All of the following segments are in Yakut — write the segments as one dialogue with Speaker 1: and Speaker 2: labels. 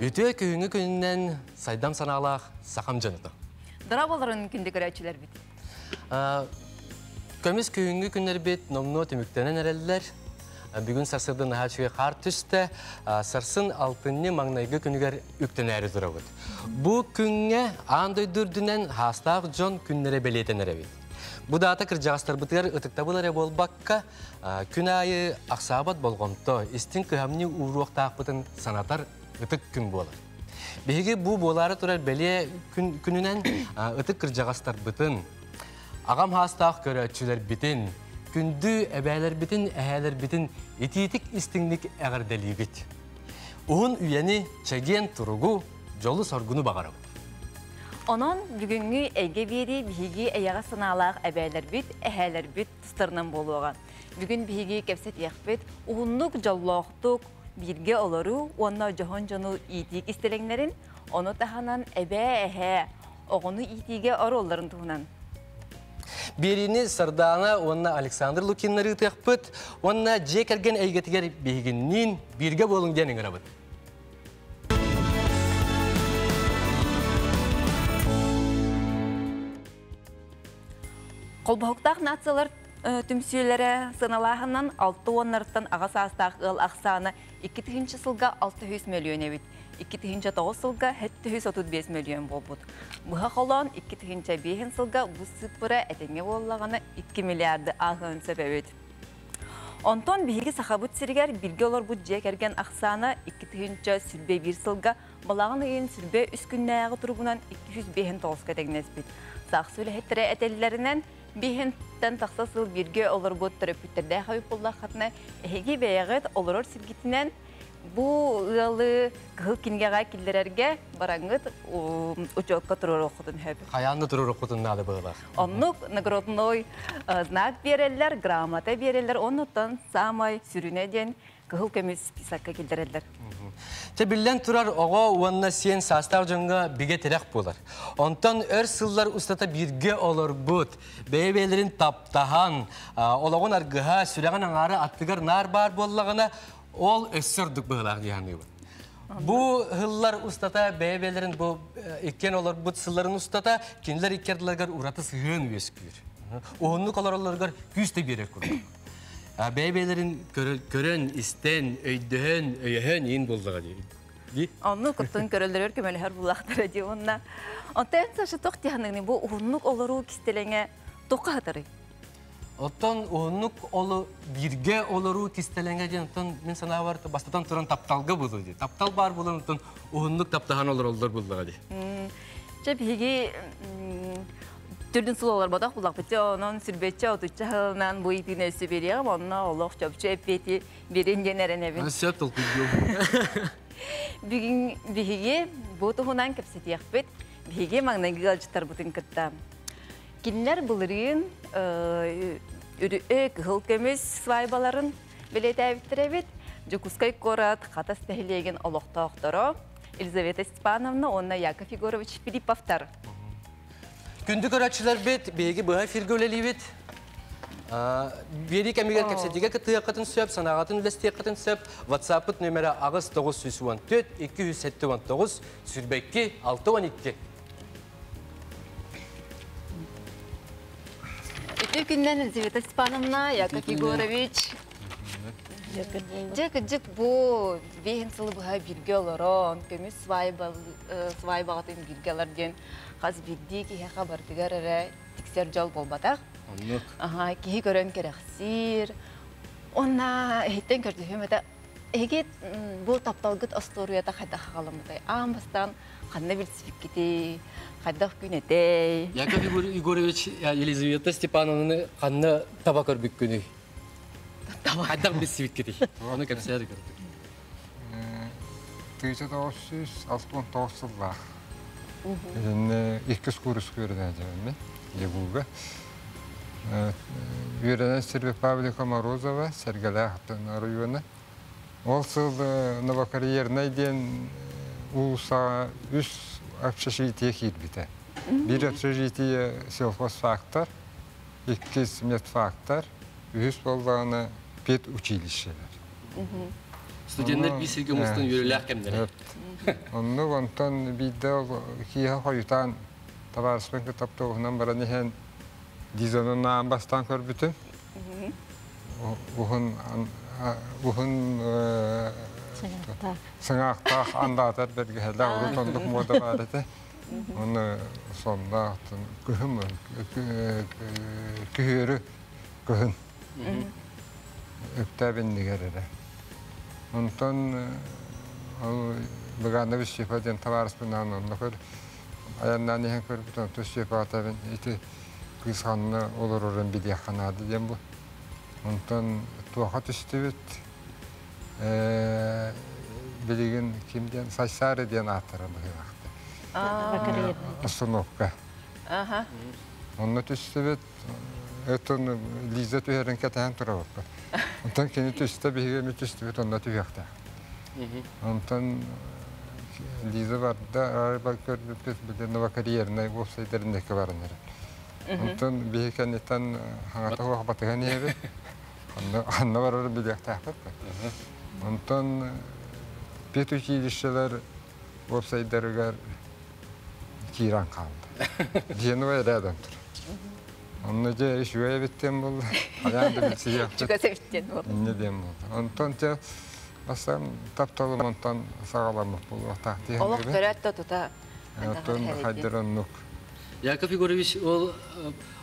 Speaker 1: Үтүө күһүҥҥү күнүнэн сайдам санаалаах сахам дьонута.
Speaker 2: Дорооболорун күндү көрөөччүлэрбит.
Speaker 1: Көмүс күһүҥҥү күннэрбит номнуо түмүктэнэн эрэллэр. Бүгүн сарсыарда наһаа үчүгэй хаар түстэ. Сарсын алтынньы маҥнайгы күнүгэр үктэнээри турабыт. Бу күҥҥэ аан дойду үрдүнэн хаастаах дьон күннэрэ бэлиэтэнэр эбит. Бу даата кырдьаҕастарбытыгар ытыктабыл эрэ буолбакка, күн аайы ахсаабат болҕомто, истиҥ кыһамньы ууруохтаахпытын санатар ытык күн буолар. Биһиги бу буолаары турар бэлиэ күнүнэн ытык кырдьаҕастарбытын, аҕам хаастаах көрөөччүлэрбитин, күндү эбээлэрбитин, эһээлэрбитин итиитик истиҥник эҕэрдэлиибит. Уһун үйэни, чэгиэн туругу, дьолу-соргуну баҕарабыт.
Speaker 2: Онон бүгүҥҥү эйгэ биэрии биһиги эйэҕэс санаалаах эбээлэрбит, эһээлэрбит тустарынан буолуоҕа. Бүгүн биһиги кэпсэтиэхпит уһуннук, дьоллоохтук, бииргэ олоруу уонна дьоһун дьону иитии кистэлэҥнэрин, ону таһынан эбээ-эһээ оҕону иитиигэ оруолларын туһунан.
Speaker 1: Биэриини Сардаана уонна Александр Лукиннар ыытыахпыт уонна дьиэ кэргэн эйгэтигэр биһигинниин бииргэ буолуҥ диэн ыҥырабыт.
Speaker 2: Холбоһуктаах нациялар түмсүүлэрэ сыаналааһынынан алта уоннарыттан аҕа саастаах ыал ахсаана 2 сылга 600 мөлүйүөн эбит. 2009 сылга 735 мөлүйүөн буолбут. Быһа холоон 2005 сылга бу сыыппара этэҥҥэ буоллаҕына 2 миллиарды ааһыан сөп эбит. Онтон биһиги Сахабыт сиригэр бииргэ олорбут дьиэ кэргэн ахсаана 2021 сылга Балаҕан ыйын сүрбэ үс күннээҕи туругунан 259-ка тэҥнэспит. Сахсы үлэһиттэрэ этэллэринэн, биһинтэн тахса сыл бииргэ олорбут төрөппүттэрдээх эбит буоллаххытына, эһиги бэйэҕит олорор сиргитинэн бу ыалы кыһыл кинигэҕэ киллэрэргэ бараҥҥыт учуокка туруоруоххутун сөп.
Speaker 1: Хайаан да туруоруоххутун наада быһыылаах.
Speaker 2: Оннук наградной знак биэрэллэр, грамота биэрэллэр, оннуттан саамай сүрүнэ диэн кыһыл көмүс списокка киллэрэллэр.
Speaker 1: Чэ биллэн турар оҕо уонна сиэн саастаах дьоҥҥо бигэ тирэх буолар. Онтон өр сыллар устата бииргэ олорбут, бэйэ-бэйэлэрин таптаһан, олоҕун аргыһа, сүрэҕин аҥаара аттыгар наар баар буоллаҕына, ол өссө ордук быһыылаах дии саныыбын. Бу сыллар устата бэйэ-бэйэлэрин бу иккиэн олорбут сылларын устата кинилэр икки ардыларыгар ураты сыһыан үөскүүр. Уһуннук олороллоругар күүс да биэрэр курдук. Бэйэ-бэйэлэрин көрөн, истэн, өйдөһөн, өйөһөн иин буоллаҕа дии.
Speaker 2: Онну куттун көрөллөрөр көмөлөһөр буллахтара дии уонна онтон Саша тох тиһаныгны бу уһуннук олоруу кистэлэҥэ туохха хатарый?
Speaker 1: Оттон уһуннук олу бииргэ олоруу кистэлэҥэ диэн оттон мин санаабар бастатан туран тапталга буолуо дии. Таптал баар буолан оттон уһуннук таптаһан олороллор буллаҕа дии.
Speaker 2: Чэ биһиги түрдүн сыл олорботох буллахпыт онон сүрбэччэ отучча сылынан бу ыйытыыны өссө биэриэҕим онно олох чопчу эппиэти биэрин диэн эрэнэбин.
Speaker 1: Сөп толкуйдуом.
Speaker 2: Бүгүн биһиги бу туһунан кэпсэтиэхпит. Биһиги маҥнайгы ыалдьыттарбытын кытта. Кинилэр былырыын үрүө кыһыл көмүс свайбаларын бэлиэтээбиттэр эбит. Дьокуускай куорат Хатас нэһилиэгин олохтоохторо Елизавета Степановна уонна Яков Егорович Филипповтар.
Speaker 1: Күндү көрөөччүлэрбит, биһиги быһа эфиргэ үлэлиибит. Биэрии кэмигэр кэпсэтиигэ кыттыаххытын сөп, санааҕытын үлэстиэххитин сөп. WhatsApp-ыт нүөмэрэ 8 914 279 22 62.
Speaker 2: Үтүө күннэн Елизавета Степановна, Яков Егорович. Дьэ, кырдьык бу биэһин сылы быһа бииргэ олорон, көмүс свайбаҕытын бииргэ ылар диэн хас биирдии киһиэхэ барытыгар эрэ тиксэр дьол буолбатах.
Speaker 1: Оннук.
Speaker 2: Аха, киһи көрөн кэрэхсиир. Уонна иһиттэн көрдөһүөм этэ, эһиги бу тапталгыт остуоруйата хайдах хаҕаламмытай? Аан бастаан ханна билсибиккитий? Хайдах күн этэй?
Speaker 1: Яков Егорович Елизавета Степановнаны ханна таба көрбүккүнүй? Хайдах билсибиккитий? Ону кэпсээр көрдүк.
Speaker 3: 1969 сыллаах. Итиннэ иккис курска үөрэнээччибин ЯГУга. Үөрэнэн сирбит Павлика Морозова, Сэргэлээх оройуона. Ол сыл Новокарьернай диэн уулуссаҕа үс общежитие киирбитэ. Биир общежитие сельхозфактор, иккис медфактор, үһүс буоллаҕына педучилищелар.
Speaker 1: Студенттар биир сиргэ мустан үөрүүлээх кэмнэрэ.
Speaker 3: Оннук онтон биирдэ ол киэһэ хойутаан табаарыспын кытта автобуһунан баран иһэн Дизонун аан бастаан көрбүтүм. Уһун уһун сыҥаахтаах андаатар бэргэһэлээх урут оннук муода баар этэ. Оны сонно күһүм күһүөрү күһүн үктээбиннигэр эрэ. Онтон ол Быгаана Вещева диэн табаарыспынаан онно көр айаннаан иһэн көрбүт онтон Степаҕа ити кыыс ханна олорорун билиэххэ наада диэн бу. Онтон туоха түстүбүт билигин ким диэн Сайсаары диэн ааттара быһыылаахтар. Остановка. Онно түстүбүт Оттон Лиза түһэрин кэтэһэн турабыппыт. Онтон кини түстэ, биһиги эмиэ түстүбүт, онно түһүөхтээх. Онтон Лиза барда, арай көрбүппүт, били новокарьернай уопсайдарын баран эрэр. Онтон биһи кэнниттэн хаҥата суох батыһан иһэбит. Онно барар билиэхтээхпит. Онтон педучилищелар уопсайдарыгар киирэн хаалла. Дьиэни рядом тур. Онно дьэ үчүгэй эбиттэн буолла. Хайаан да билсиһиэхпит.
Speaker 2: Чугас эбиттен буолла.
Speaker 3: Инньэ диэн буолла. Онтон дьэ бастаан тапталым онтон саҕаламмыт буолуохтаах диэн.
Speaker 2: Олох көрөөт да тута.
Speaker 3: Оттон хайдар оннук.
Speaker 1: Яков Егорович ол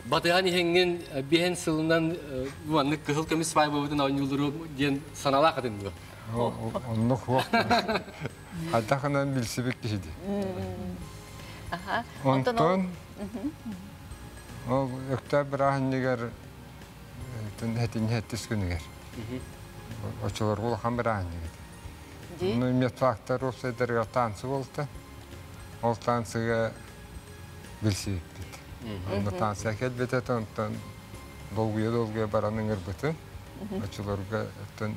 Speaker 1: батыһан иһэҥҥин биһэн сылынан маннык кыһыл көмүс свадьбабытын оонньуулуру диэн санаалаах этин дуо?
Speaker 3: Оннук хуох. Хайдахынан билсибит киһи дии. Онтон ол Өктөөп бырааһынньыгар этин күнүгэр. Очолорго улахан бырааһынньык этэ. Ну, медфактор уопсайдарыгар танцы буолта. Ол танцыга билсибиппит. Онно танция кэлбитэ, онтон долгуйа-долгуйа баран ыҥырбытым. Очолорго оттон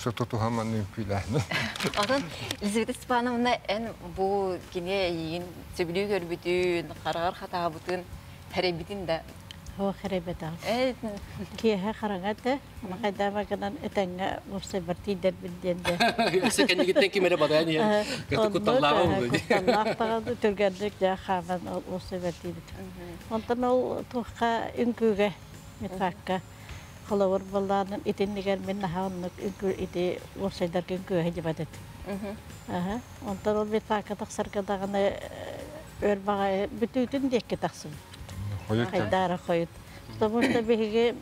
Speaker 3: тутуһаман үҥкүүлээн.
Speaker 2: Онон Елизавета Степановна эн бу кини эйигин сөбүлүү көрбүтүн, хараҕар хатаабытын, хэрэйбитин да
Speaker 4: Хо хэрэйбэтэх. Киэһэ хараҥа этэ, хайдаама гынан этэҥҥэ уопсайбар тиийдэрбин диэн де.
Speaker 1: Өссө кэннигиттэн ким эрэ батайан иһэн кытта кутталлааҕа буолуо дии.
Speaker 4: Кутталлаах даҕаны түргэнник дьэ хааман уопсайбар тиийбит. Онтон ол туохха үҥкүүгэ медфакка холобур буоллаанын итиннигэр мин наһаа оннук үҥкүү ити уопсайдарга үҥкүүһэ дьыбат этим. Онтон ол медфакка тахсарга даҕаны өр баҕайы бүтүүтүн диэкки тахсыбыт. Хайдаара хойут. Потому что биһиги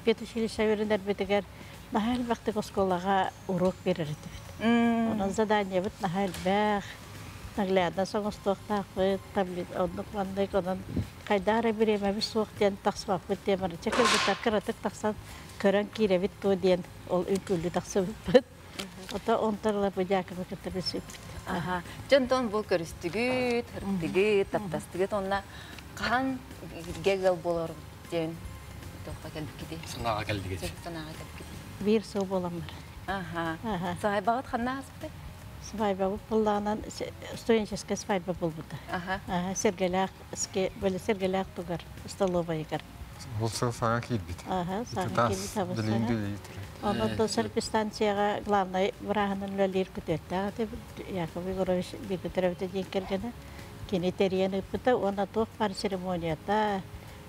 Speaker 4: педучилище үөрэнэрбитигэр наһаа элбэхтик оскуолаҕа уруок биэрэр этибит. Онон заданиебыт наһаа элбэх, наглядно соҥостуохтаахпыт, оннук маннык, онон хайдаара бириэмэбит суох диэн тахсыбаппыт диэн барыча кыргыттар кыратык тахсан көрөн киирэбит дуо диэн ол үҥкүүлүү тахсыбыппыт. Ото онтон ыла бу Дьаакыбы кытта билсибиппит.
Speaker 2: Аха. Дьонтон бу көрүстүгүт, ырыттыгыт, таптастыгыт онно хаһан бииргэ ыал буолар диэн туохха кэлбиккитий?
Speaker 1: Санааҕа кэлдигит.
Speaker 2: Санааҕа кэлбиккитий?
Speaker 4: Биир сыл буолан бар.
Speaker 2: Аха. Свадьбаҕыт ханна ааспытай?
Speaker 4: Свадьбабыт буллаҕынан студенческая свадьба буолбута.
Speaker 2: Аха.
Speaker 4: Сэргэлээх били Сэргэлээх тугар столовайыгар.
Speaker 3: Ол сыл саҥа киирбит.
Speaker 4: Аха, саҥа киирбит абысаҥа. Онон сервис-станцияҕа главнай бырааһынан үлэлиир күтүөттээх этэ Яков Егорович бииргэ төрөөбүтэ диэн кэргэнэ. Кини тэрийэн ыыппыта уонна туох баар церемонията,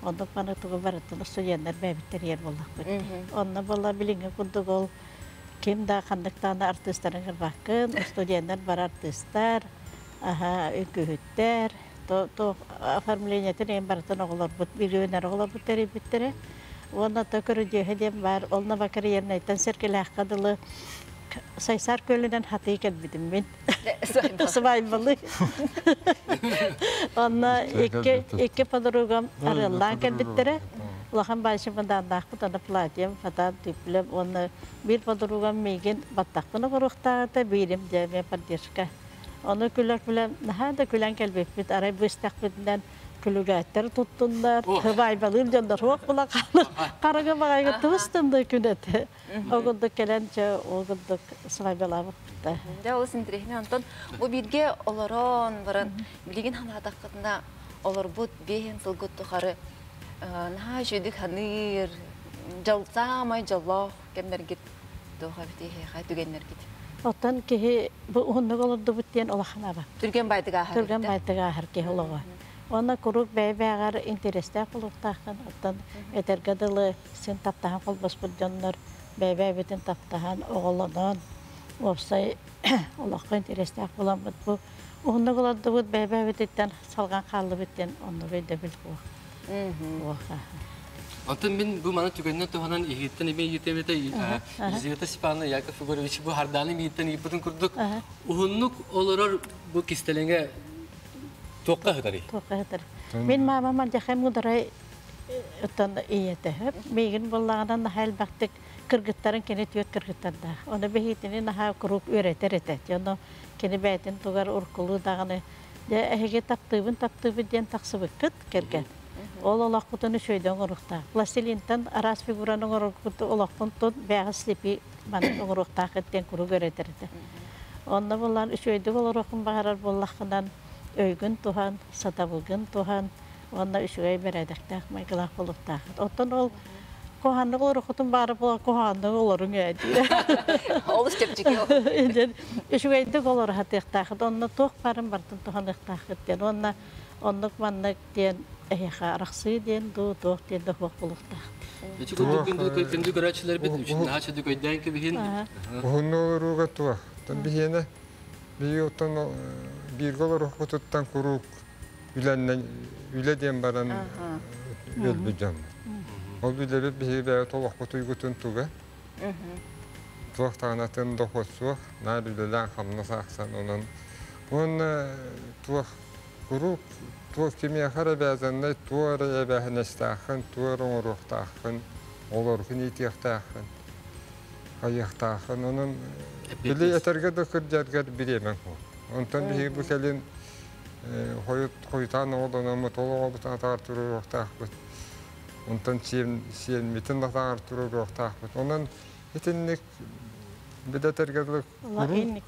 Speaker 4: оннук маны тугу барытын студеннар бэйэбит тэрийэр буоллахпыт. Онно буолла билиҥҥи курдук ол ким да ханнык даҕаны артыыстарын кырбаккын, студеннар бары артыыстар, аха, үҥкүүһүттэр, то оформлениетын эҥин барытын оҕолорбут билиөнэр оҕолорбут тэрийбиттэрэ. Уонна то көрүдьүөһэ диэн баар, ол Новокарьернайтан Сэргэлээххэ дылы Сайсаар күөлүнэн хатыы кэлбитим мин. Свадьбалыы. Онно икки подругам арыаллаан кэлбиттэрэ. Улахан баайшымадааннаахпыт, аны платьем, фатан, түплем. Уонна биир подругам миигин баттахпын оҥоруохтааҕыта, биирим дьэ поддержка. Ону күлэ-күлэ, наһаа да күлэн кэлбиппит, арай быстахпытынан күлүгээттэр туттуннар, хыбайбалыыр дьоннор суох була хаалар. Харага баҕайга тыбыстым да күн этэ. Ол курдук кэлэн, чэ, ол курдук свадьбалаабыппыт.
Speaker 2: Дьэ, олус интэриэһинэй. Онтон бу бииргэ олорон баран, билигин санаатаххытына, олорбут биэһин сылгыт тухары наһаа үчүгүйдүк саныыр, дьол саамай дьоллоох кэмнэргит. Туох эбитий эһиэхэ түгэннэргит?
Speaker 4: Оттон киһи бу уһуннук олордубут диэн улахан аба.
Speaker 2: Түргэн баайдык ааһар.
Speaker 4: Түргэн баайдык ааһар киһи олоҕо. Уонна куруук бэйэ-бэйэҕэр интэриэстээх буолуохтааххын. Оттон этэргэ дылы син таптаһан холбоспут дьоннор бэйэ-бэйэбитин таптаһан, оҕолонон, уопсай олоххо интэриэстээх буоламмыт бу уһуннук олордубут бэйэ-бэйэбититтэн салҕан хааллыбыт диэн оннук өйдөбүл суох.
Speaker 1: Онтон мин бу маны түгэнинэн туһанан иһиттэн эмиэ иитиэм этэ Елизавета Степановна Яков Егорович бу хардааны мииттэн ыйыппытын курдук уһуннук олорор бу кистэлэҥэ туохха ыһытарый?
Speaker 4: Туохха ыһытар. Мин маамам алдьархай муударай оттон ийэтэ. Миигин буоллаҕына наһаа элбэхтик кыргыттарын кини түөрт кыргыттардаах. Ону биһиитини наһаа куруук үөрэтэр этэ. Ону кини бэйэтин тугар уруккулуу даҕаны дьэ эһиги таптыыбын таптыыбын диэн тахсыбыккыт кэргэн. Ол олохпутун үчүгэйдик оҥоруохтаах. Пластилинтан араас фигураны оҥороргут олохпун тут бэйэҕэ слепи маннык оҥоруохтааххыт диэн куруук үөрэтэр этэ. Онно булан үчүгэйдик олоруоххун баҕарар буоллаххынан өйгүн туһан, сатабылгын туһан уонна үчүгэй бэрээдэктээх майгылаах буолуохтааххыт. Оттон ол куһаҕаннык олороххутун баара буолан куһаҕаннык олоруҥ ээ диир.
Speaker 2: Олус чэпчэки.
Speaker 4: Үчүгэйдик олоро сатыахтааххыт. Онно туох баарын барытын туһаныахтааххыт диэн. Уонна оннук маннык диэн эһиэхэ арахсыы диэн дуу, туох диэн да суох буолуохтаах.
Speaker 1: Ити курдук күндү көрөөччүлэрбит наһаа чөдүк өйдөөн кэбиһин.
Speaker 3: Уһунну олорууга туох. Биһиэнэ биһиги оттон бииргэ олоруохпутуттан куруук үлэннэн үлэ диэн баран өлбүт дьоммут. Ол үлэбит биһиги бэйэ толохпут уйгутун туга. Туох даҕаны дохуот суох, наар үлэлээн хамнас аахсан онон уонна туох куруук туох кимиэхэ эрэ обязаннай туох эрэ эбээһинэстээххин, туох эрэ оҥоруохтааххын, олоргун иитиэхтээххин, хайыахтааххын. Онон били этэргэ да кырдьаргар бириэмэҥ суох. Онтон биһиги бу кэлин хойутаан оҕолономмут, ол оҕобутун атаҕар туруоруохтаахпыт. Онтон сиэммитин атаҕар туруоруохтаахпыт. Онон итинник билэтэргэ дылы
Speaker 4: куруук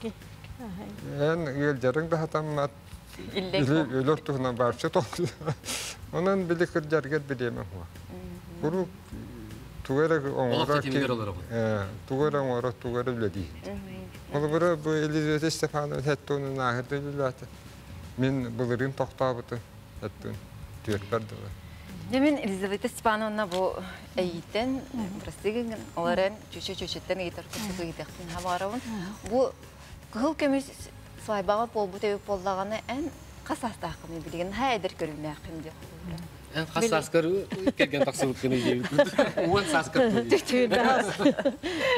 Speaker 3: эн ыалдьарыҥ да сатаммат, өлөр туһунан вообще Онон били кырдьаргар бириэмэ суох. Куруук тугу эрэ оҥоро тугу эрэ оҥоро, тугу эрэ үлэлиир. Холобура, бу Елизавета Степановна Хеттонун ааһырда үлэлээтэ. Мин былырыын тохтообутум Хеттон түөрпэр дылы.
Speaker 2: Дьэ мин Елизавета Степановна бу эйииттэн, прости гыҥҥын, ол эрэн чүчэ-чүчэттэн ыйытар курдук ыйытыахпын хабарабын. Бу кыһыл көмүс свайбаҕа буолбут эбит буоллаҕына, эн хас саастааххыный билигин? Наһаа эдэр көрүҥнээххин диэх
Speaker 1: Эн хас сааскар кэргэн тахсыбыккыный диэбит. Уон сааскар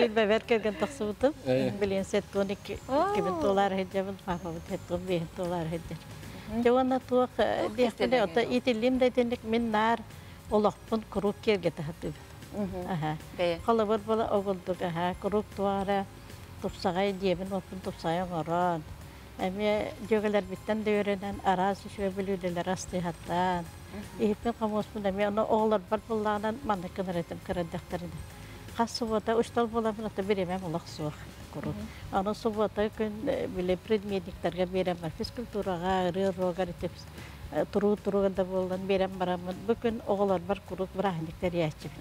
Speaker 4: Билбэбэр кэргэн тахсыбытым. Билиэн сеттон икки туолар сылдьабын, папабыт сеттон биэһин туолар сылдьар. Дьэ уонна туох диэхпинэ, ото итиллим да итинник мин наар олохпун куруук киэргэтэ сатыыбын. Холобур була огулдук аха куруук туара тупсаҕай дьиэбин уоппун тупсаҕай оҥорон, эмиэ дьүөгэлэрбиттэн да үөрэнэн араас үчүгэй бүлүүдэлэри астыыһаттаан, иһиппин хомуоспун эмиэ ону оҕолорбор буллаҕынан маннык гынар этим кыра эрдэхтэринэ. Хас субуота учтал буоламмын ото бириэмэм олох суох куруук. Аны субуота күн били предметниктарга биэрэн бар физкультураҕа, ырыа уруогар ити туруу-туруу да буолан биэрэн бараммын бу күн оҕолорбор куруук бырааһынньык тэрийээччибин.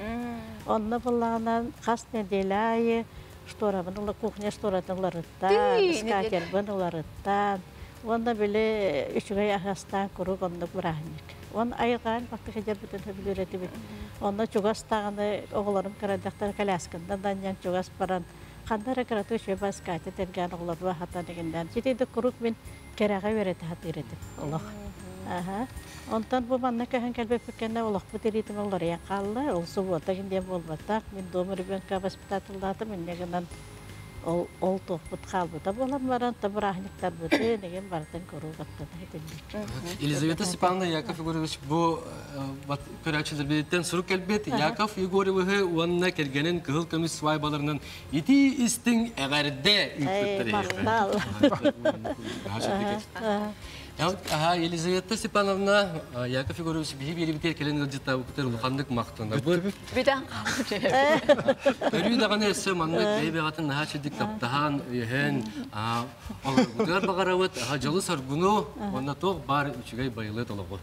Speaker 4: Онно буллаҕынан хас нэдиэлэ аайы шторабын ыла кухня шторатын уларыттаан, скатербын уларыттаан уонна били үчүгэй аһастаан куруук оннук бырааһынньык. Уон айылҕаан бактык дьэрбитин сөбүлүүр этибит. Онно чугас даҕаны оҕолорум кырадахтар коляскандан даньян чугас баран ханна эрэ кыратыы үчүгэй скатер тэлгээн оҕолору аһатан игиннээн. Ситийдик куруук мин кэрэҕэ үөрэтэ сатыыр этим олох. Аха. Онтон бу манна көһөн кэлбиппит кэннэ олохпут илиитим уларыйан хаалла. Ол субуота диэн буолбатах. Мин дома ребенка воспитателлаатым. Инньэ гынан ол ол туохпут хаалбыта буолан баран, то бырааһынньыктарбытын игин барытын куруук аттана итинник.
Speaker 1: Елизавета Степановна, Яков Егорович бу көрөөччүлэрбититтэн сурук кэлбит. Яков Егоровиһы уонна кэргэнин кыһыл көмүс свайбаларынан итии истиҥ эҕэрдэ ыыппыттар.
Speaker 4: Махтал.
Speaker 1: Аха, Елизавета Степановна, Яков Егорович биһи биэрибитигэр кэлэн ыалдьыттаабыккытыгар улаханнык махтанабыт.
Speaker 2: Бүтэн хаалбыт.
Speaker 1: Өрүү даҕаны өссө маннык бэйэ-бэйэҕитин наһаа үчүгдүк таптаһан, өйөһөн, олорбутугар баҕарабыт. Аха, дьолу-соргуну уонна туох баар үчүгэй байылыат олоҕу.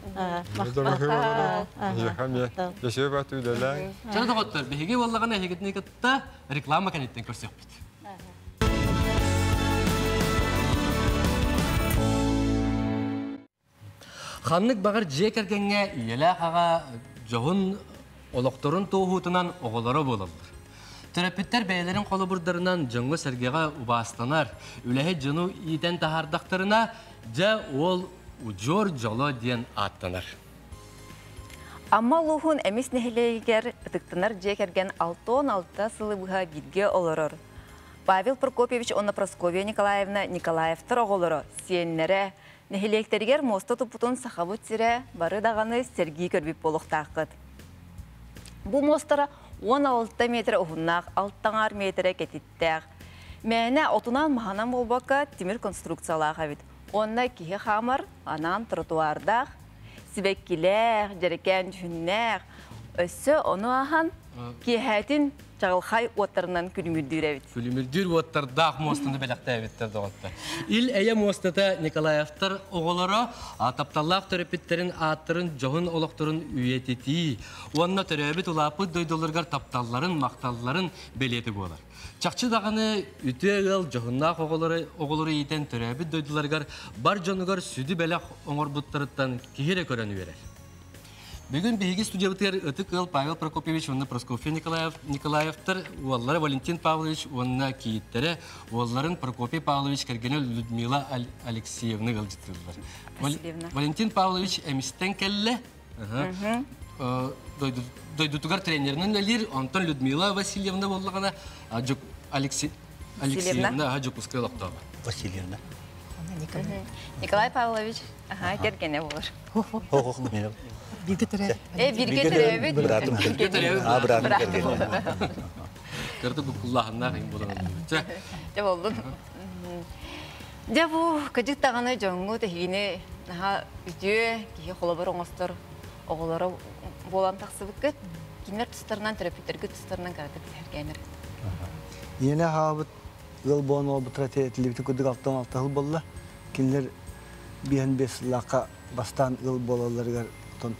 Speaker 1: Чэ, доҕоттор, биһиги буоллаҕына эһигитини кытта реклама кэнниттэн көрсүөхпүт. Ханнык баҕар дьиэ кэргэҥҥэ ийэлээх аҕа дьоһун олохторун туоһуутунан оҕолоро буолаллар. Төрөппүттэр бэйэлэрин холобурдарынан дьоҥҥо-сэргэҕэ убаастанар, үлэһит дьону иитэн таһаардахтарына, дьэ уол удьуор дьоло диэн ааттанар.
Speaker 2: Амма улууһун Эмис нэһилиэгэр ытыктанар дьиэ кэргэн 66 сылы быһа бииргэ олорор. Павел Прокопьевич уонна Прасковья Николаевна Николаевтар оҕолоро, сиэннэрэ, нэһилиэктэригэр муоста туппутун Сахабыт сирэ бары даҕаны сэргии көрбүт буолуохтааххыт. Бу муостара 16 метр уһуннаах, 6 метрэ кэтиттээх. Мээнэ отунан-маһынан буолбакка тимир конструкциялаах эбит. Уонна киһи хаамар анаан тротуардаах, сибэккилээх, дьэрэкээн дьүһүннээх, өссө ону ааһан киэһээтин чаҕылхай уоттарынан күлүмүрдүүр эбит.
Speaker 1: Күлүмүрдүүр уоттардаах муостаны бэлэхтээбиттэр доҕоттор. Ил-эйэ муостата Николаевтар оҕолоро тапталлаах төрөппүттэрин ааттарын дьоһун олохторун үйэтитии уонна төрөөбүт улааппыт дойдуларыгар тапталларын, махталларын бэлиэтэ буолар. Чахчы даҕаны үтүө ыал дьоһуннаах оҕолору, оҕолору иитэн төрөөбүт дойдуларыгар бар дьонугар сүдү бэлэх оҥорбуттарыттан киһи эрэ көрөн үөрэр. Бүгүн биһиги студиябытыгар ытык ыал Павел Прокопьевич уонна Прокопий Николаев, Николаевтар уоллара Валентин Павлович уонна кийииттэрэ уолларын Прокопий Павлович кэргэнэ Людмила Алексеевна ыалдьыттыыллар. Валентин Павлович эмистэн кэллэ. Дойдутугар тренеринэн үлэлиир, онтон Людмила Васильевна буоллаҕына Алексеевна Дьокуускай олохтооҕо.
Speaker 5: Васильевна.
Speaker 2: Николай Павлович кэргэнэ буолар.
Speaker 6: Бирге төрөөбүт.
Speaker 2: Э, бирге төрөөбүт.
Speaker 5: Быраатым кэргэнэ. А, быраатым кэргэнэ.
Speaker 1: Кырды буккуллаһыннаах им буолан. Чэ.
Speaker 2: Дьэ болдун. Дьэ бу кыдьык даҕаны дьоҥҥу тэһиини наһаа үтүө киһи холобур оҥостор оҕолоро буолан тахсыбыккыт. Кинилэр тустарынан төрөппүттэргит тустарынан кыратык сэһэргээнэр.
Speaker 7: Ийэлээх аҕабыт ыал буолан олорбуттара этиллибитин курдук 66 сыл буолла. Кинилэр 55 сыллаахха бастаан ыал буолалларыгар отон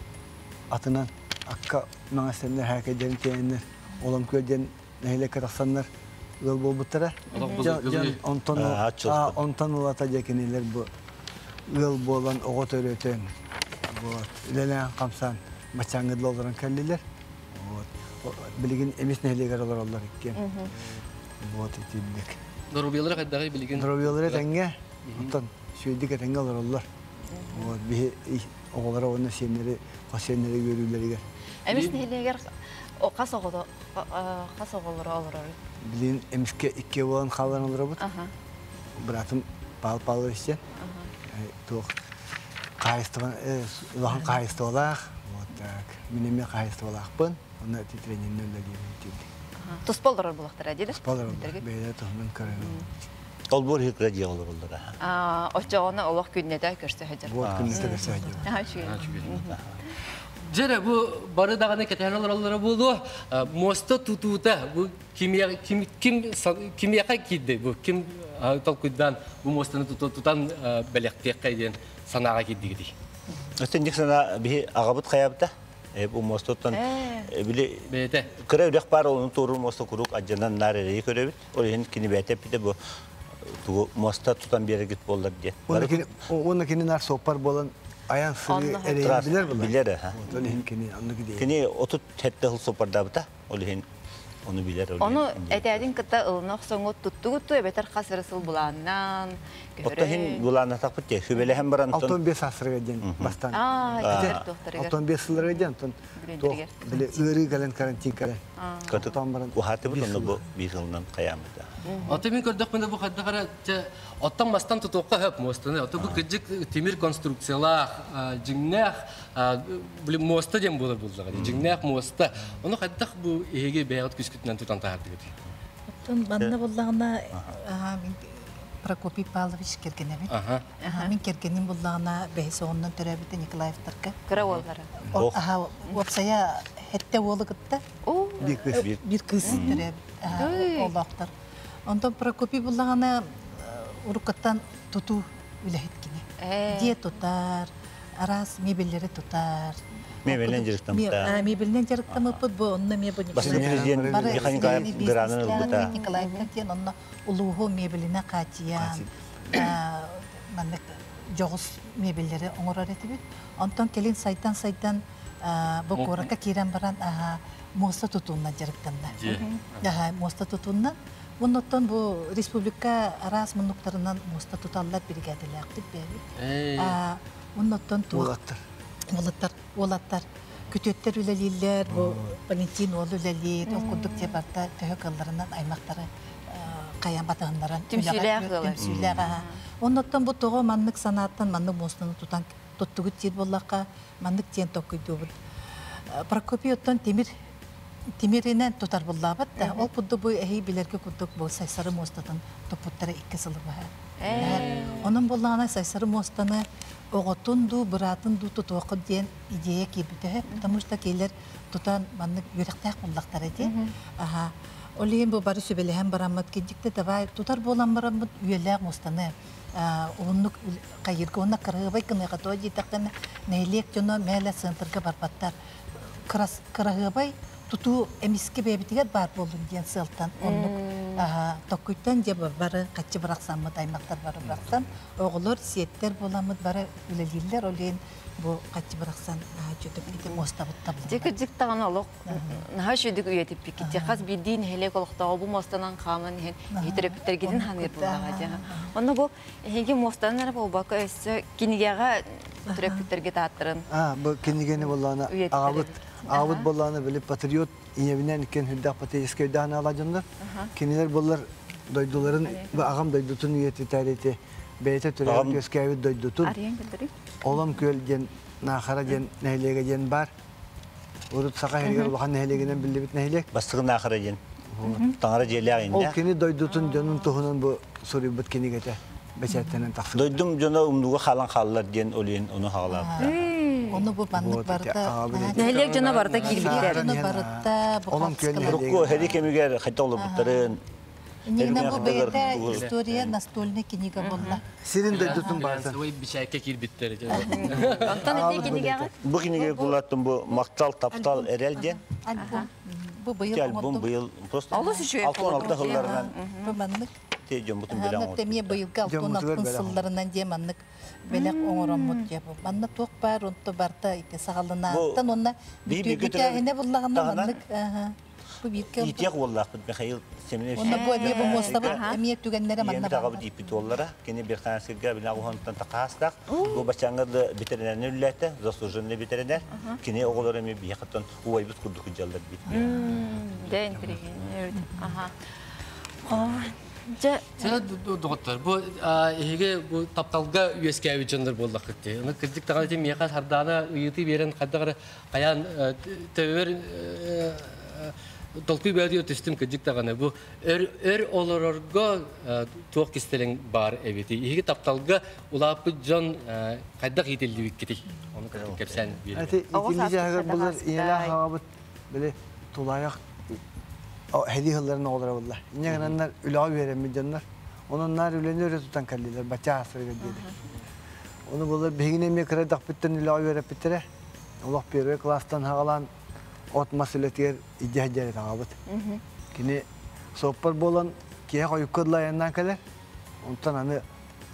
Speaker 7: атынан акка маҥастэннэр хээкэйдэрин тиэйэннэр Олом Күөл диэн нэһилиэккэ тахсаннар ыал буолбуттара. Онтон онтон ылата дьэ кинилэр бу ыал буолан оҕо төрөтөн вот үлэлээн хамсаан баччааҥҥы дылы олорон кэллилэр. Вот билигин Эмис нэһилиэгэр олороллор иккиэн. Вот итинник.
Speaker 1: Доруобуйалара хайдаҕый билигин?
Speaker 7: Доруобуйалара этэҥҥэ. Оттон үчүгэйдик этэҥҥэ олороллор. Вот биһи оҕолоро уонна сиэннэри хос сиэннэри үөрүүлэригэр.
Speaker 2: Эмис нэһилиэгэр хас оҕото хас оҕолоро олорор?
Speaker 7: Билигин Эмискэ икки буолан хаалан олоробут. Быраатым Павел Павлович диэн. Туох хаһаайыстыба улахан хаһаайыстыбалаах. Вот так. Мин эмиэ хаһаайыстыбалаахпын. Онно ити тренеринэн үлэлиибин диэбит.
Speaker 2: Туспа олорор буолуохтара дии.
Speaker 7: Туспа олороллор. Бэйэлэрэ туһунан көрөн.
Speaker 5: Олбуор иһикрэ дьиэ олороллоро.
Speaker 2: Оччоҕуна олох күннэтэ көрсө сылдьар.
Speaker 7: Вот күннэтэ көрсө сылдьар.
Speaker 1: Дьэрэ бу бары даҕаны кэтэһэн олороллоро буолуо. Муоста тутуута бу ким ким ким кимиэхэ киирдэ бу ким толкуйдаан бу муостаны тутан бэлэхтиэххэ диэн санааҕа киирдигитий?
Speaker 5: Өстөн санаа биһи аҕабыт хайабыта бу муостаттан били
Speaker 1: бэйэтэ
Speaker 5: кыра үрэх баар онун туоруур муоста куруук адьанан наар эрэйи көрөбүт. Ол иһин кини бэйэтэ эппитэ бу тугу муоста тутан биэрэргит буоллар диэн.
Speaker 7: Уонна кини наар суоппар буолан айан сырыы эрэйин билэр буолар.
Speaker 5: Билэр.
Speaker 7: Ол иһин кини оннук идея.
Speaker 5: Кини 37 сыл суоппардаабыта. Ол иһин ону билэр.
Speaker 2: Ону этээдин кытта ылына охсоҥҥут туттугут ту эбэтэр хас эрэ сыл былааннаан
Speaker 5: Отто иһин былааннатахпыт дии. Сүбэлэһэн баран
Speaker 7: 65 саастарыгар диэн бастаан. 65 сылларыгар диэн онтон туох били ыарыы кэлэн карантин кэлэн.
Speaker 5: Котон баран уһаатыбыт онно бу биир сылынан хайааммыта.
Speaker 1: Ото мин көрдөхпүнэ бу хайдах эрэ оттон мастан тутуохха сөп муостаны. Ото бу кыдьык тимир конструкциялаах, дьиҥнээх били муоста диэн буолар буоллаҕа. Дьиҥнээх муоста. Ону хайдах бу эһиги бэйэҕит күскүтүнэн тутан таһаардыгыт?
Speaker 6: Оттон манна буоллаҕына. Прокопий Павлович кэргэнэбин. Мин кэргэним буллаҕына бэһис оҕоннон төрөөбүтэ Николаевтарга.
Speaker 2: Кыра уоллара.
Speaker 6: Аха, уопсайа хетте уолу кытта.
Speaker 7: Биир кыыс.
Speaker 6: Биир кыыс төрөөбүт оҕолоохтор. Онтон Прокопий буллаҕына уруккаттан тутуу үлэһит кини. Дьиэ тутар, араас мебеллэри тутар.
Speaker 5: Мебелинэн дьарыктаммыта.
Speaker 6: Мебелинэн дьарыктаммыппыт бу онно эмиэ бу
Speaker 5: Бастакы президент Михаил Николаев гранын ылбыта.
Speaker 6: Николаевка диэн онно улууһу мебелинэ хаачыйан маннык дьоҕус мебеллэри оҥорор этибит. Онтон кэлин сайдан-сайдан бу куоракка киирэн баран муоста тутуунан дьарыктанна. Муоста тутуунан. Оннуттан бу республика араас муннуктарынан муоста туталлар биригээдэлээхпит бэйэбит. Оннуттан
Speaker 7: Уолаттар.
Speaker 6: Уолаттар, уолаттар күтүөттэр үлэлииллэр, бу Валентин уол үлэлиир, ол курдук те барта төһө кылларынан аймактары каян батыһыннаран
Speaker 2: Түмсүүлээх ыалар.
Speaker 6: Түмсүүлээх аха. Оннуттан бу тоҕо маннык санааттан маннык муостаны тутан туттугут диир буоллахха, маннык диэн токкуйдуубут. Прокопий оттон тимир тимиринэн тутар буллаабат да, ол курдук бу эһий билэргэ курдук бу Сайсары муостатын туппуттара икки сылы быһа. Онон буоллаҕына Сайсары муостаны оҕотун дуу, быраатын дуу тутуоххут диэн идея киирбитэ, потому что кинилэр тутан маннык үөрэхтээх буллахтара дии. Аха. Ол иһин бу бары сүбэлэһэн бараммыт, кирдикте давай тутар буолан бараммыт үйэлээх муостаны уһуннук хайырга уонна кырыһыбай гыныаха тоҕо диэтэххинэ нэһилиэк дьоно мээлэ центрга барбаттар. Кыраһыабай тутуу эмискэ бэйэбитигэр баар буоллун диэн сыалтан оннук токкуйтан дьэ бары хаччы бырахсаммыт аймактар бары бырахсан оҕолор сиэттэр буоламмыт бары үлэлииллэр ол иһин бу хаччы бырахсан чөтөк ити муостабыт табыллар.
Speaker 2: Дьэ кырдьык даҕаны олох наһаа үчүгүйдүк үйэтиппиккит. Хас биирдии нэһилиэк олохтооҕо бу муостанан хааман иһэн иһитэрепиттэргитин ханыыр буоллаҕа дьэ. Онно бу эһиги муостанан эрэ буолбакка өссө кинигэҕэ төрөппүттэргэ тааттарын.
Speaker 7: А, бу кинигени боллаана аҕабыт аҕабыт боллаана били патриот ийэбинэн иккен хүрдээх патриотическай даана ала дьоннор. Кинилэр боллар дойдуларын бу аҕам дойдутун үйэтитэрити бэйэтэ төрөөбүт үөскээбит дойдутун Олом күөл диэн Наахара диэн нэһилиэгэ диэн баар. Урут Саха сиригэр улахан нэһилиэгинэн биллибит нэһилиэк.
Speaker 5: Бастакы Наахара диэн. Таҥара дьиэлээх
Speaker 7: иннэ. Ол кини дойдутун дьонун туһунан бу суруйбут кинигэтэ бэчээттэнэн тахсыбыта.
Speaker 5: Дойдум дьоно умнууга хаалан хааллар диэн олиэн ону хаалаабыта.
Speaker 6: Ону бу маннык барыта.
Speaker 2: Нэһилиэк дьоно барыта киирбиттэр.
Speaker 6: Дьоно барыта бу
Speaker 7: Олом күөл
Speaker 5: Урукку хэри кэмигэр хайта олорбуттарын
Speaker 6: Нина бу бэйэтэ история настольный книга буолла.
Speaker 7: Сирин дойдутун барытын.
Speaker 1: Свой бичээккэ киирбиттэр.
Speaker 2: Онтон ити кинигэҕэ?
Speaker 5: Бу кинигэ булаттым бу Мактал, таптал, эрэл диэн.
Speaker 6: Альбом. Бу быйыл
Speaker 5: альбом быйыл просто
Speaker 2: Олус үчүгэй
Speaker 5: 66 сылларынан.
Speaker 6: Бу маннык.
Speaker 5: Те дьоммутун бэлэх
Speaker 6: оҥорбут. Эмиэ быйылгы 66 сылларынан диэ маннык бэлэх оҥороммут диэ бу. Манна туох баар онто барта ити саҕаланааттан онна бүтээһинэ буллаҕына маннык
Speaker 5: Бу бииргэ Иитиэх уоллаахпыт Михаил Семенович.
Speaker 6: Онно бу эмиэ бу муостабыт эмиэ түгэннэрэ манна
Speaker 5: Ийэбит аҕабыт ииппит уоллара. Кини Бирханскайга бина уһунтан тахаастаах. Бу баччааҥҥа да ветеринарный үлэлээтэ, заслуженный ветеринар. Кини оҕолоро эмиэ биһиэхэттэн убайбыт курдук дьаллар бит.
Speaker 2: Дэ интриги. Аха. Дьэ,
Speaker 1: доҕоттор, бу эһиги бу тапталга үөскээбит дьоннор буоллаххыт дии. Аны кырдьык даҕаны ити миэхэ Сардаана ыйытыы биэрэн хайдах эрэ хайаан төбөбөр толкуй бөтүгэр түстүм кырдьык даҕаны бу өр өр олорорго туох кистэлэҥ баар эбитий? Эһиги тапталга улааппыт дьон хайдах иитиллибиккитий? Ону кырдьык кэпсээн биэрин.
Speaker 7: Ити итинни дьаһыгар булар ийэлээх аҕабыт били тулаайах һэлии сылларын оҕолоро булла. Инньэ гынаннар үлэҕэ үөрэммит дьоннор. Онон наар үлэни өрө тутан кэллилэр бачча аастарыгар диэри. Ону булар биһигини эмиэ кыра эрдэхпиттэн үлэҕэ үөрэппиттэрэ. Олох первый класстан хаҕалаан от-мас үлэтигэр илдьэ сылдьар этэ аҕабыт. Кини суоппар буолан киһи хойукка дылы айаннаан кэлэр. Онтон аны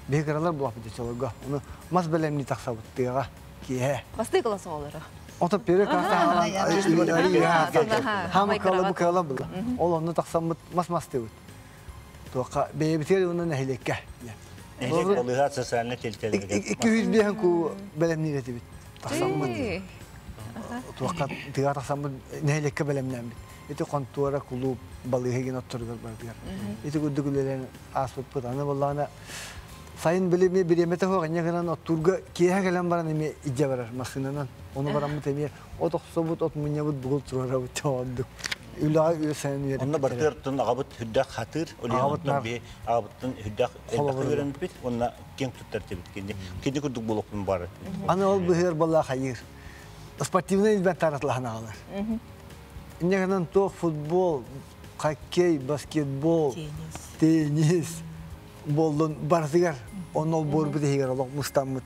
Speaker 7: биһи кыралар буолахпыт дьочолорго. Ону мас бэлэмнии тахсабыт тыаҕа киэһэ.
Speaker 2: Бастыы класс оҕолоро.
Speaker 7: Ото первый класстан хаама кыала бу кыала була. Ол онно тахсаммыт мас мастыыбыт. Туохха бэйэбитигэр уонна нэһилиэккэ.
Speaker 5: Нэһилиэк балыыһа социальнай тэрилтэлэригэр.
Speaker 7: 205 куу бэлэмниир этибит. Тахсаммыт. Туохха тыаҕа тахсаммыт нэһилиэккэ бэлэмнээммит. Ити хонтуора, кулууп, балыыһа гин отторугар барытыгар. Ити курдук үлэлээн ааспыппыт. Аны буоллаҕына сайын били эмиэ бириэмэтэ суох инньэ гынан оттуурга киэһэ кэлэн баран эмиэ илдьэ барар массыынанан. Ону бараммыт эмиэ от охсобут, от мунньабыт, бугул туруорабыт ордук. Үлэҕэ үөсэнэн үөрэммиттэрэ.
Speaker 5: Онно барытыгар аҕабыт үрдээх хатыыр,
Speaker 7: Аҕабыт
Speaker 5: би аҕабыттан үрдээх
Speaker 7: Холобур
Speaker 5: үөрэммиппит, уонна киэҥ туттар этибит. Кини кини курдук буолуохпун баар.
Speaker 7: Аны ол быһыар буолла хайыыр. Спортивный инвентарь атлаһан аҕалар. Инньэ гынан туох футбол, хоккей, баскетбол, теннис буоллун барытыгар онно ол буорбут иһигэр олох мустаммыт.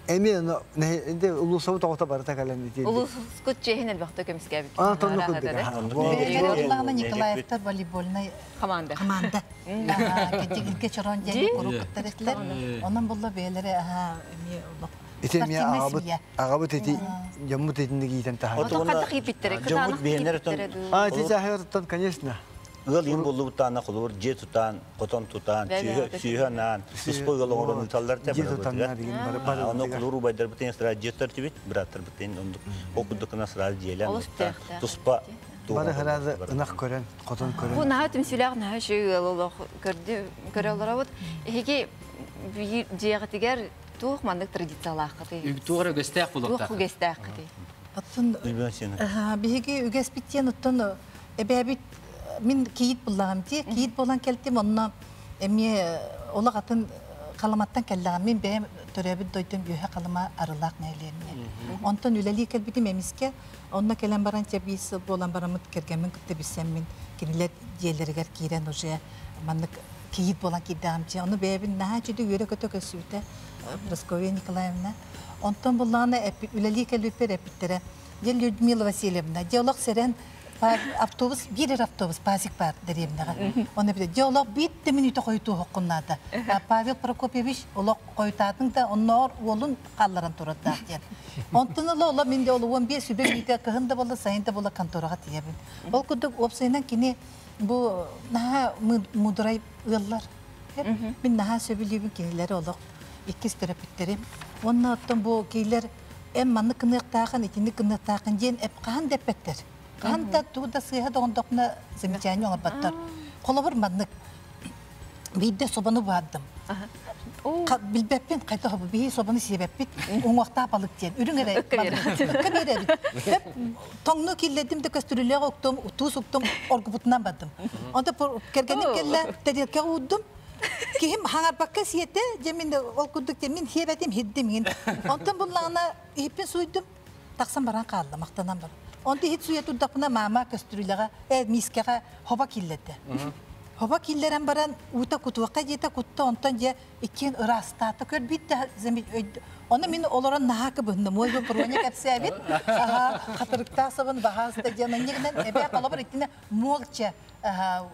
Speaker 7: Эмиэ улуусабыт оҕото барыта кэлэн ити.
Speaker 2: Улуускут чиэһин элбэхтэ көмүскээбит.
Speaker 7: А, тонну курдук.
Speaker 6: Бэйэлэрэ Николаевтар волейбольнай
Speaker 2: Команда.
Speaker 6: команда. Кэтигилге чорон диэн куруктар этилер. Онон булла бэйэлэрэ эмиэ олох
Speaker 7: Ити эмиэ
Speaker 6: спортивный
Speaker 7: аҕабыт
Speaker 6: семья.
Speaker 7: аҕабыт ити дьоммут итинник иитэн таһаарбыт.
Speaker 2: Отон хайдах ииппиттэрэ,
Speaker 5: Дьоммут
Speaker 2: кытаанах
Speaker 5: биһиэннэр отон
Speaker 2: ииппиттэрэ дуу.
Speaker 7: А, ити чаһыгар конечно.
Speaker 5: Ыал иин боллубуттаана холобур дьиэ тутаан, хотон тутаан, сүүһэ анаан, туспа ыал оҥорон ыыталлар да
Speaker 7: Дьиэ тутаннар деген бары бары.
Speaker 5: Ону холобур убайдарбытын сразу дьиэ тутар тибит, бырааттарбытын оннук ол курдук гына сразу дьиэлээн
Speaker 2: Олус тыахтаах.
Speaker 5: туспа
Speaker 7: Бары сразу ынах көрөн, хотон
Speaker 2: Бу
Speaker 7: көрөн.
Speaker 2: наһаа түмсүүлээх наһаа үчүгэй ыал олох көрдү көрө олоробут. Эһиги биир дьиэҕитигэр туох маннык традициялааххытый?
Speaker 1: Туох үгэстээх
Speaker 2: Туох
Speaker 1: буолуохтаах.
Speaker 2: үгэстээххитий?
Speaker 6: Оттон биһиги үгэспиттиэн оттон эбээбит мин кийиит буллаҕым дии. Кийиит буолан кэлтим онно эмиэ олох атын Халыматтан кэллэҕим. Мин бэйэм төрөөбүт дойдум Үөһэ Халыма Арылаах нэһилиэнньэ. Онтон үлэлии кэлбитим эмискэ. Онно кэлэн баран чэ биир сыл буолан бараммыт кэргэммин кытта билсэммин кинилэр дьиэлэригэр киирэн уже маннык кийиит буолан киирдэҕим дии. Ону бэйэбин наһаа үчүгэй үөрэ-көтө көрсүбүтэ Прасковья Николаевна. Онтон буллаҕына үлэлии кэлбиппэр эппиттэрэ. Дьэ Людмила Васильевна, дьэ олох сэрэн автобус, биир эрэ автобус, пасек баар дэриэбинэҕэ. Оны биле, дьэ олох биир да мүнүүтэ хойутуоххун наада. Павел Прокопьевич олох хойутаатыҥ да онноор уолун хаалларан турардаах диэн. Онтон ыла ола мин де ол 15 сүбэ мүнүүтэ кыһын да буолла, сайын да буолла контораҕа тиийэбин. Ол курдук уопсайынан кини бу наһаа мудрай ыаллар. Мин наһаа сөбүлүүбүн кинилэри олох иккис төрөппүттэрим. Уонна оттон бу кинилэр эм маннык гыныахтаахын, итинник гыныахтаахын диэн эп хаһан да эппэттэр. Хаһан да тугу да сыыһа доҕондохпуна замечание оҥорботтор. Холобур маннык биирдэ собону баардым. Билбэппин хайдах бу биһи собону сиэбэппит уҥуохтаах балык диэн үрүҥ эрэ ыкка биэрэбит. Тоҥну киллэрдим да көстүрүлээх уктум, туус уктум, оргубутунан бардым. Онто кэргэним кэллэ, тарелкаҕа уурдум. Киһим хаҥарбакка сиэтэ, дьэ мин ол курдук дьэ мин сиэбэтим, хирдим иҥин. Онтон буллаҕына иһиппин сууйдум, тахсан баран хаалла, махтанан баран. Онто иһит сууйа турдахпына маама көстүрүлэҕэ, миискэҕэ хоба киллэрдэ. Хоба киллэрэн баран уута кутуохха диэтэ, кутта, онтон дьэ иккиэн ыраастаата көрбүт да Ону мин олорон наһаа кыбыһынным. Ой, бу Проня кэпсээбит. Хатырыктаах собун баһааста диэн анньыгынан эбээ холобур итинэ молча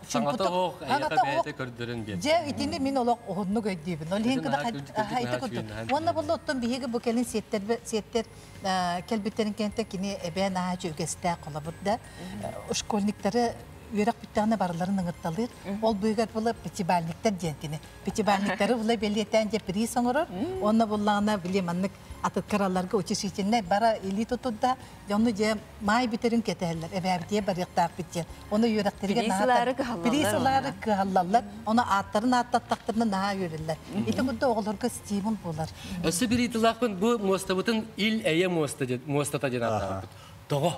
Speaker 1: Саҥата оһох, эйиэхэ бэйэтэ көрдөрөн биэрдэ.
Speaker 6: Дьэ, итини мин олох уһуннук өйдүүбүн. Ол иһин ити курдук. Уонна буолла оттон биһиги бу кэлин сиэттэр сиэттэр кэлбиттэрин кэнтэ кини эбээ наһаа үгэстээх холобур да школьниктары үөрэх бүттэҕинэ барыларын ыҥырталыыр. Ол быыгар була пятибальниктар диэн кини. Пятибальниктары була бэлиэтээн дьэ приз оҥорор. Уонна буллаҕына били маннык атыткараларга утешительнай бара илии тутурда. Дьэ онно дьэ маай бүтэрин кэтэһэллэр. Эбээбитиэ барыахтаахпыт диэн. Ону үөрэхтэригэр
Speaker 2: Приз ылаары
Speaker 6: приз ылаары кыһаллаллар. Ону ааттарын ааттаттахтарына наһаа үөрэллэр. Ити курдук оҕолорго стимул буолар.
Speaker 1: Өссө бир ыйытыылаахпын бу муостабытын ил эйэ муоста диэн муостата диэн ааттаабыппыт. Тоҕо?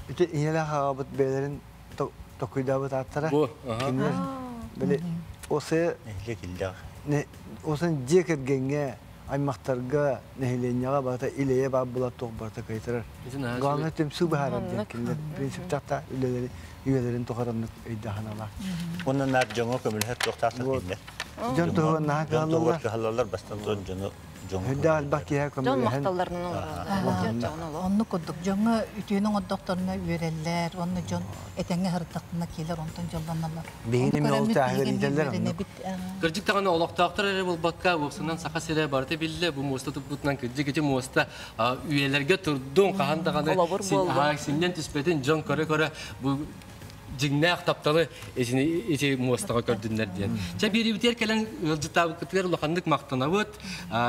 Speaker 7: Ити ийэлээх аҕабыт бэйэлэрин токуйдаабыт ааттара.
Speaker 1: Бу, аха.
Speaker 7: Кинилэр били осы
Speaker 5: Нэһилиэк
Speaker 7: осын дьиэ кэргэҥҥэ, аймахтарга, нэһилиэнньэҕэ барыта ил-эйэ баар буолар туох барыта кыайтарар. Главное түмсүү быһаарар диэн кинилэр принциптаахта үлэлэри үйэлэрин тухары оннук өйдөөх-санаалаах.
Speaker 5: Уонна наар дьоҥҥо көмөлөһөр туохтаахтар кинилэр.
Speaker 7: Дьон туһугар наһаа
Speaker 5: Дьон туһугар
Speaker 7: кыһаллаллар.
Speaker 5: кыһаллаллар, бастан туран дьону дьоҥҥо
Speaker 7: Үрдээх элбэх киһи
Speaker 2: Дьон
Speaker 7: көмөлөһөн
Speaker 2: махталларынан олороллор.
Speaker 6: Оннук курдук дьоҥҥо үтүөнү оҥордохторуна үөрэллэр, уонна дьон этэҥҥэ сырыттахтарына киилэр, онтон дьоллоноллор.
Speaker 7: Биһигини эмиэ ол тааһыгар иитэллэр оннук.
Speaker 1: Кырдьык даҕаны олохтоохтор эрэ буолбакка, уопсанан Саха сирэ барыта биллэ, бу муоста туппутунан кырдьык ити муоста үйэлэргэ турдун, хаһан даҕаны
Speaker 2: Холобур буоллун.
Speaker 1: синньэн түспэтин дьон көрө-көрө бу дьиҥнээх тапталы итини ити муостаҕа көрдүннэр диэн. Чэ биэриибитигэр кэлэн ыалдьыттаабыккытыгар улаханнык махтанабыт.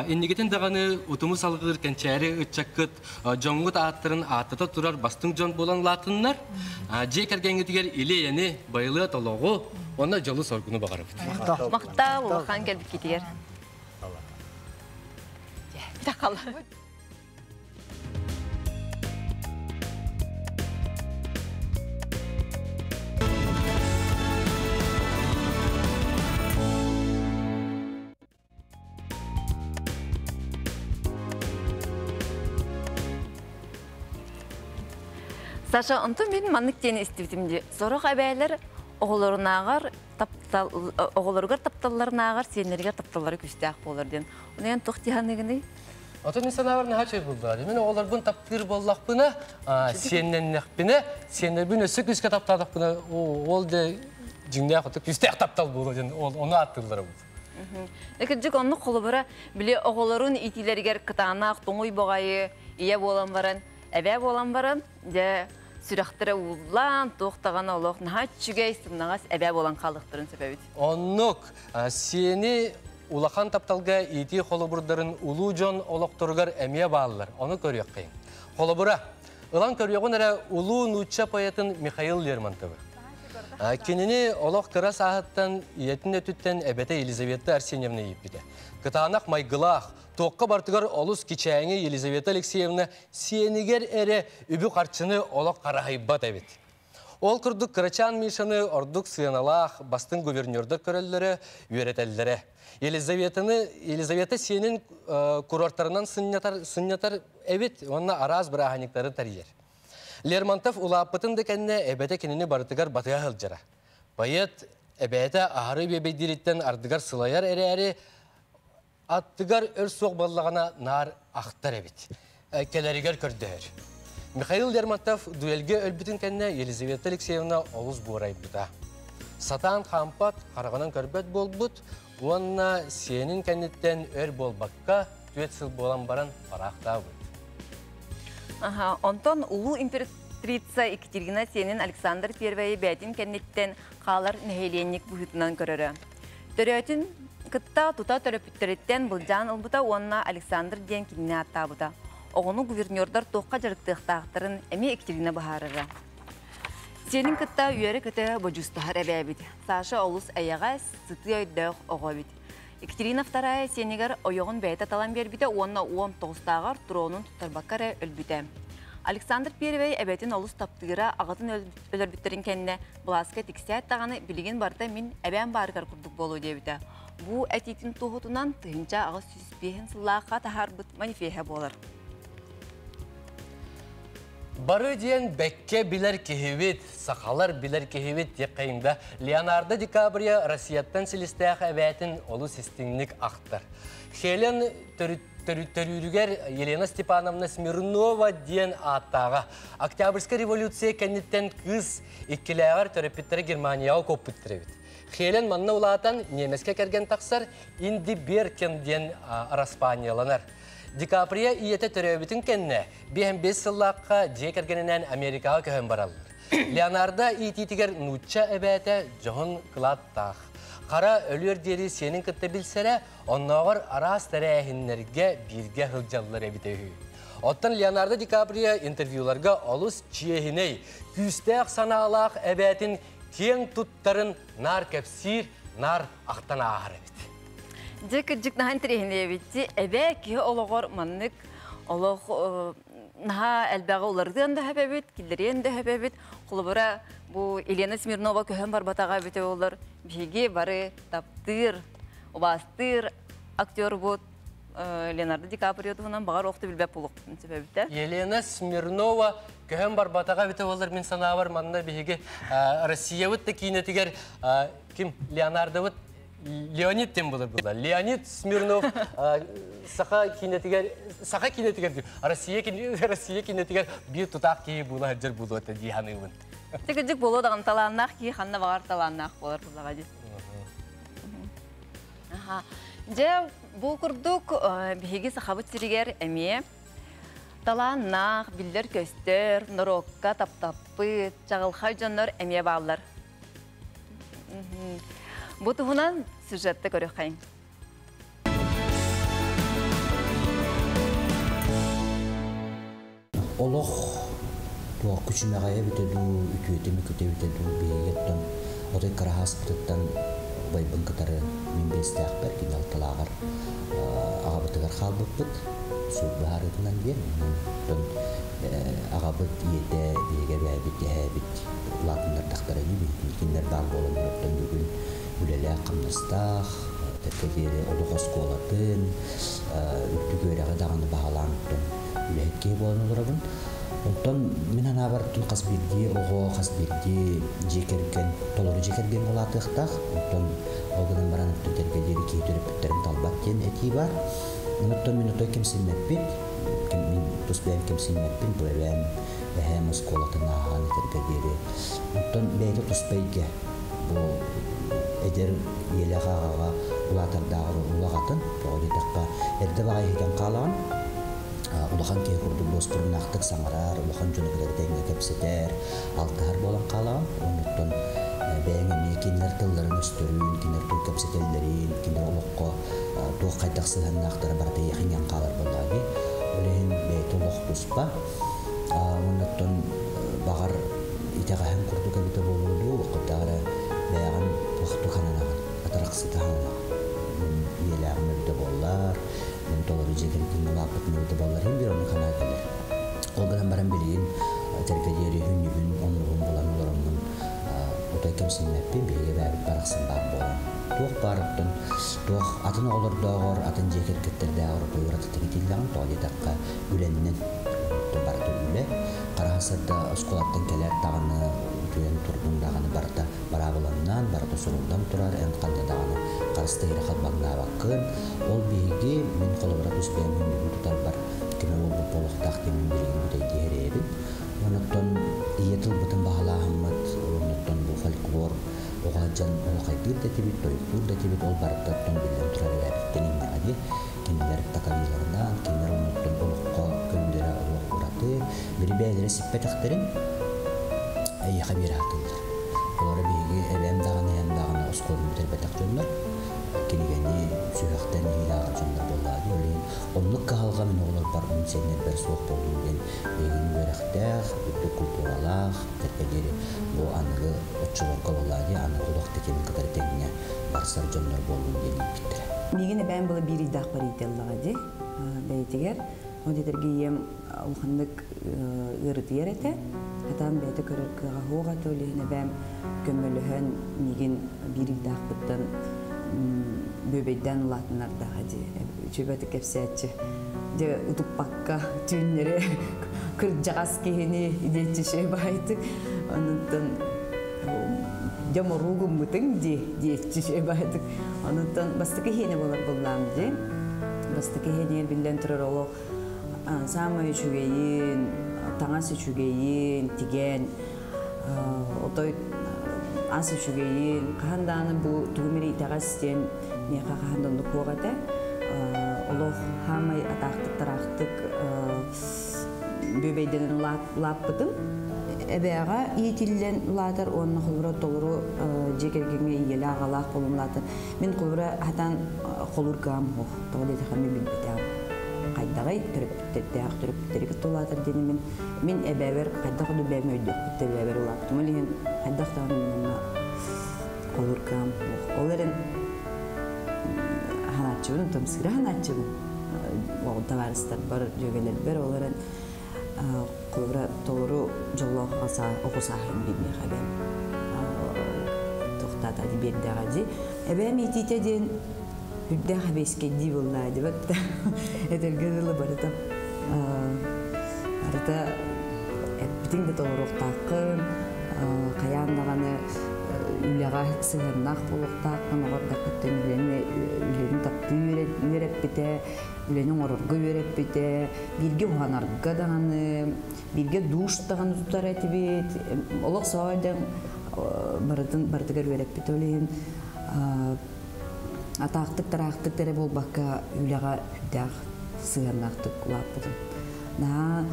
Speaker 1: Инникитин даҕаны утуму салҕыыр кэнчээри ыччаккыт дьоҥҥут ааттарын ааттата турар бастыҥ дьон буолан улаатыннар. Дьиэ кэргэҥҥитигэр или-эйэни, байылыат олоҕу уонна дьолу-соргуну баҕарабыт.
Speaker 7: Махтал.
Speaker 2: Махтал улахан кэлбиккитигэр. Тахал. Саша, онтон мин маннык диэн истибитим дии. Сорох эбээлэр оҕолорунааҕар таптал оҕолоругар тапталларынааҕар сиэннэригэр тапталлара күүстээх буолар диэн. Ону эн туох дии саныыгыный?
Speaker 1: Отон мин санаабар наһаа үчүгэй буоллаҕа. Мин оҕолорбун таптыыр буоллахпына, сиэннэннэхпинэ, сиэннэрбин өссө күүскэ таптаатахпына, ол да дьиҥнээх ото күүстээх таптал буолуо диэн ону ааттыыллара буолуо.
Speaker 2: Кырдьык оннук холобура били оҕолорун иитиилэригэр кытаанах тоҥуй баҕайы ийэ буолан баран, эбээ буолан баран, дьэ сүрэхтэрэ ууллаан, туох даҕаны олох наһаа үчүгэй, сымнаҕас эбээ буолан хаалыахтарын сөп эбит.
Speaker 1: Оннук сиэни улахан тапталга иитии холобурдарын улуу дьон олохторугар эмиэ бааллар. Ону көрүөххэйиҥ. Холобура, ылан көрүөҕүн эрэ улуу нуучча поэтын Михаил Лермонтовы. Кинини олох кыра сааһыттан ийэтин өттүттэн эбэтэ Елизавета Арсеньевна ииппитэ. Кытаанах майгылаах, туохха бартыгар олус кичээҥи Елизавета Алексеевна сиэнигэр эрэ үбү-харчыны олох хараһыйбат эбит. Ол курдук кырачаан Мишаны ордук сыаналаах бастыҥ гувернердар көрөллөрө, үөрэтэллэрэ. Елизаветаны Елизавета сиэнин курортарынан сынньатар, сынньатар эбит уонна араас бырааһынньыктары тэрийэр. Лермонтов улааппытын да кэннэ эбэтэ кинини барытыгар батыһа сылдьара. Поэт эбээтэ аһары биэбэйдиириттэн ардыгар сылайар эрээри, аттыгар өр суох буоллаҕына наар ахтар эбит. Кэлэригэр көрдөһөр. Михаил Лермонтов дуэлгэ өлбүтүн кэннэ Елизавета Алексеевна олус буорайбыта. Сатаан хаампат, хараҕынан көрбөт буолбут уонна сиэнин кэнниттэн өр буолбакка 4 сыл буолан баран бараахтаабыт.
Speaker 2: Аха, онтон улуу императрица Екатерина сиэнин Александр I бэйэтин кэнниттэн хаалар нэһилиэнньик быһыытынан көрөрө. Төрөөтүн кытта тута төрөппүттэриттэн былдьаан ылбыта уонна Александр диэн кинини ааттаабыта. Оҕону гувернердар туохха дьарыктыахтаахтарын эмиэ Екатерина быһаарара. Сиэнин кытта үөрэ-көтө бодьуустаһар эбээбит. Саша олус эйэҕэс, сытыы өйдөөх оҕо эбит. Екатерина II сиэнигэр ойоҕун бэйэтэ талан биэрбитэ уонна 19-тааҕар тронун туттарбакка эрэ өлбүтэ. Александр I эбэтин олус таптыыра, аҕатын өлөрбүттэрин кэннэ былааска тиксээт даҕаны билигин барыта мин эбээм баарыгар курдук буолуо диэбитэ. Бу этиитин туоһутунан 1805 сыллаахха таһаарбыт манифеһа буолар.
Speaker 1: Бары диэн бэккэ билэр киһибит, сахалар билэр киһибит диэххэйиҥ да, Леонардо Ди Каприо Россияттан силистээх эбээтин олус истиҥник ахтар. Хелен төрүүрүгэр Елена Степановна Смирнова диэн ааттааҕа. Октябрьскай революция кэнниттэн кыыс иккилээҕэр төрөппүттэрэ Германияҕа куоппуттар эбит. Хелен манна улаатан немецкэ кэргэн тахсар Инди Беркен диэн араспаанньаланар. Ди Каприо ийэтэ төрөөбүтүн кэннэ 55 сыллаахха дьиэ кэргэнинээн Америкаҕа көһөн бараллар. Леонардо иитиитигэр нуучча эбээтэ дьоһун кылааттаах. Хара өлүөр диэри сиэнин кытта билсэрэ, оннооҕор араас тэрээһиннэргэ бииргэ сылдьаллар эбитэ үһү. Оттон Леонардо Ди Каприо интервьюларга олус чиэһинэй, күүстээх санаалаах эбээтин киэҥ туттарын наар кэпсиир, наар ахтан ааһар эбит.
Speaker 2: Дьэ, кырдьык наһаа интэриэһинэй эбит. Эбээ киһи олоҕор маннык олох наһаа элбэҕи уларытыан да сөп эбит, киллэриэн да сөп эбит. Холобура, бу Елена Смирнова көһөн барбатаҕа эбитэ буоллар, биһиги бары таптыыр, убаастыыр актербут Леонардо Ди Каприо туһунан баҕар ох да билбэт буолуохпутун сөп эбит ээ.
Speaker 1: Елена Смирнова көһөн барбатаҕа эбитэ буоллар, мин санаабар манна биһиги Россиябыт да киинэтигэр ким Леонардобыт Леонид тем булар була. Леонид Смирнов саха киинэтигэр саха киинэтигэр Россия Россия киинэтигэр биир тутаах киһи буола сылдьар буолуо этэ дии саныыбын.
Speaker 2: Кырдьык буолуо даҕаны талааннаах киһи ханна баҕар талааннаах буолар буоллаҕа дии. Дьэ, бу курдук биһиги Сахабыт сиригэр эмиэ талааннаах, биллэр-көстөр, норуокка таптаппыт, чаҕылхай дьоннор эмиэ бааллар. Бу туһунан сюжетте көрүөххэйиҥ.
Speaker 8: Олох туох күчүмэҕэйэ эбитэ дуу, үтүөтэ мөкүтэ эбитэ дуу, биһиги оттон отой кыраһааспытыттан убайбын кытары мин биэстээхпэр, кини алталааҕар аҕабытыгар хаалбыппыт. Суут быһаарыытынан диэн. Оттон аҕабыт ийэтэ, биһиги эбээбит, эһээбит улаатыннардахтара ини биһигини кинилэр баар буоланнар оттон бүгүн үлэлээх-хамнастаах, тэппэ диэри олох оскуолатын, үрдүк үөрэҕи даҕаны баһылаан оттон үлэһит киһи буолан олоробун. Онтон мин санаабар хас биирдии оҕо, хас биирдии дьиэ кэргэн, толору дьиэ кэргэн улаатыахтаах. Онтон ол гынан баран тэргэ диэри киһи төрөппүттэрин талбат диэн этии баар. Онтон мин отой кэмсиммэппит, мин тус бэйэм кэмсиммэппин, бу эбээм, эһээм оскуолатын ааһан этэргэ диэри. Онтон бэйэтэ туспа эйгэ. Бу эдэр ийэлээх аҕаҕа улаатардааҕар улаҕатын, тоҕо диэтэххэ, эрдэ баҕайы иһитэн хаалаҕын. Улахан киһи курдук дуоспуруннаахтык саҥарар, улахан дьону кытары тэҥҥэ кэпсэтэр, алтыһар буолан хаалаҕын. Оннуттан бэйэҥ эмиэ кинилэр тылларын өстөрүн, кинилэр туох кэпсэтэллэрин, кинилэр олоххо туох хайдах сыһыаннаахтара барыта эйиэхэ иҥэн хаалар буоллаҕа дии. Ол иһин бэйэтэ олох туспа. Оннуттан баҕар итэҕэһин курдук эбитэ буолуо дуу, хайдах эрэ бэйэҕин туохтук хананаҕын, атарахсыта хананаҕын. Мин ийэлээҕим эбитэ буоллар, мин толору дьиэ кэргэн улааппытым эбитэ буоллар, иһин биир оннук санаа кэлэр. Ол гынан баран билигин этэргэ диэри хүннүбүн, оннубун булан олороммун отой кэмсиммэппин, биһиги эбээбит барахсан баар буолан. Туох баар оттон туох атын оҕолордооҕор, атын дьиэ кэргэттэрдээҕэр отой уратытык итиллэҕин, тоҕо диэтэххэ үлэннэн барыта үлэ. Хараһа сырда оскуолаттан кэлэр даҕаны, утуйан турдуҥ даҕаны барыта бараабыланнан, барыта суруллан турар, эн ханна даҕаны харыста иһирэ халбаҥнаабаккын. Ол биһиги, мин холобура тус бэйэм хүннүбүн тутарбар көмө буолбут буолуохтаах диэн мин билигин бүтэйдии эрэйэбин. Онуттан ийэ тылбытын баһылааһыммыт, онуттан бу фольклор оҕо дьон оһуохайдыыр да этибит, тойуктуур да этибит, ол барыта оттон биллэн турар эбээбиттэн иҥнэҕэ дии. Кинилэр такайыыларынан, кинилэр оннуттан олоххо көрүүлэрэ олох ураты, били бэйэлэрэ сиппэтэхтэрин эйиэхэ биэрэ сатыыллар. Олоро биһиги эбээм даҕаны, эһэм даҕаны оскуоланы бүтэрбэтэх дьоннор, кинигэни сүһүөхтэн нэһиилэ ааҕар дьоннор буоллаҕа дии. Ол иһин оннук кыһалҕа мин оҕолорбор, мин сиэннэрбэр суох буоллун диэн биһигини үөрэхтээх, үрдүк культуралаах, этэргэ диэри бу аныгы оччолорго буоллаҕа дии, аныгы олох тэтимин кытары тэҥҥэ барсар дьоннор буоллун диэн ииппиттэрэ.
Speaker 9: Миигин эбээм была биир ыйдаах барыйталлаҕа дии бэйэтигэр. Ол диэтэргэ ийэм улаханнык ыарытыйар этэ. Хатаан бэйэтэ көрөр кыаҕа суох этэ. Ол иһин эбээм көмөлөһөн миигин биир ыйдаахпыттан бүөбэйдээн улаатыннардаҕа дии. Үчүгэйдик кэпсээччи. Дьэ утуппакка түүннэри кырдьаҕас киһини диэччи шей баайтык. Онуттан дьэ моруу гыммытыҥ дии диэччи шей баайтык. Онуттан бастакы иһиэнэ буолар буллаам дии. Бастакы иһиэнигэр биллэн турар олох саамай үчүгэйин, таҥас үчүгэйин, тигэн, отой ас үчүгэйин, хаһан даҕаны бу тугум эрэ итэҕэс диэн миэхэ хаһан да оннук суох этэ. Олох хаамай атаахтык-тараахтык бүөбэйдэнэн улааппытым. Эбээҕэ иитиллэн улаатар уонна холобура толору дьиэ кэргэҥҥэ ийэлээх аҕалаах буолан улаатар. Мин холобура хатан холуур кыам суох. Тоҕо диэтэххэ мин билбэтэҕим. Хайдаҕый төрөппүттэрдээх төрөппүттэри кытта улаатар диэни мин мин эбээбэр хайдах да бэйэм өйдүөхпүт эбээбэр улааппытым. Ол иһин хайдах даҕаны мин онно холуур кыам суох. Ол эрэн ханааччыбын, тымсыыра ханааччыбын. Ол табаарыстарбар, дьүөгэлэрбэр ол эрэн холобура толору дьоллоох оҕо сааһын биэрмиэхэ эбээм туохтаата биэрдэҕэ дии. Эбээм иитиитэ диэн үрдээх эбиэскэйдии буоллаа дибэт этэргэ дылы барыта барыта эппитиҥ да толоруохтааххын, хайаан даҕаны үлэҕэ сыһыаннаах буолуохтааххын, оҕо эрдэххиттэн үлэни үлэни таптыы үөрэппитэ, үлэни оҥорорго үөрэппитэ, бииргэ уһанарга даҕаны, бииргэ душ даҕаны тутар этибит, олох соойдон барытын барытыгар үөрэппит. Ол иһин атаахтык-тараахтык эрэ буолбакка үлэҕэ үрдээх сыһыаннаахтык улааппытым. Наһаа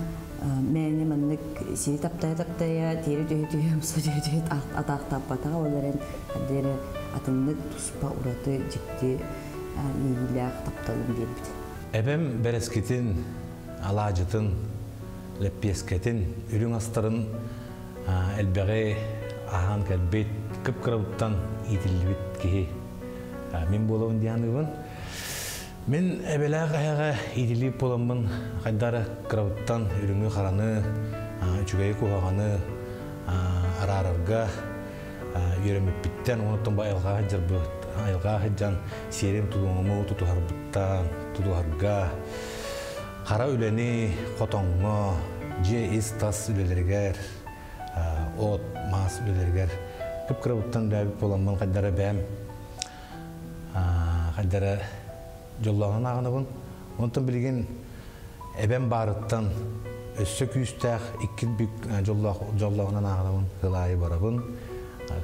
Speaker 9: мээнэ маннык сири таптайа-таптайа, тиэри түһэ-түһэ, умса түһэ-түһэ атаахтааппатаҕа, ол эрэн эрэ атыннык туспа ураты дьикти иэйиилээх тапталын биэрбит.
Speaker 10: Эбэм бэрэскитин, алаадьытын, лэппиэскэтин, үрүҥ астарын элбэҕи аһаан кэлбит, кып-кырабыттан иитиллибит киһи мин буолабын диэн Мин эбэлээх эһэҕэ иитиллибит буоламмын хайдары кырабыттан үрүҥү-хараны, үчүгэйи куһаҕаны араарарга үөрэммиппиттэн, онтон бу айылҕаҕа сылдьарбыт, айылҕаҕа сылдьан сиэрим тутуһуму тутуһарбыттан, тутуһарга, хара үлэни хотоҥҥо, Дьиэ ис-тас үлэлэригэр, от, мас үлэлэригэр кып-кырабыттан үлээбит буоламмын хайдара бэйэм хайдара дьоллооһун ааҕынабын. Онтон билигин эбэм баарыттан өссө күүстээх икки бүк дьоллооһунан ааҕынабын. Кылаайы барабын,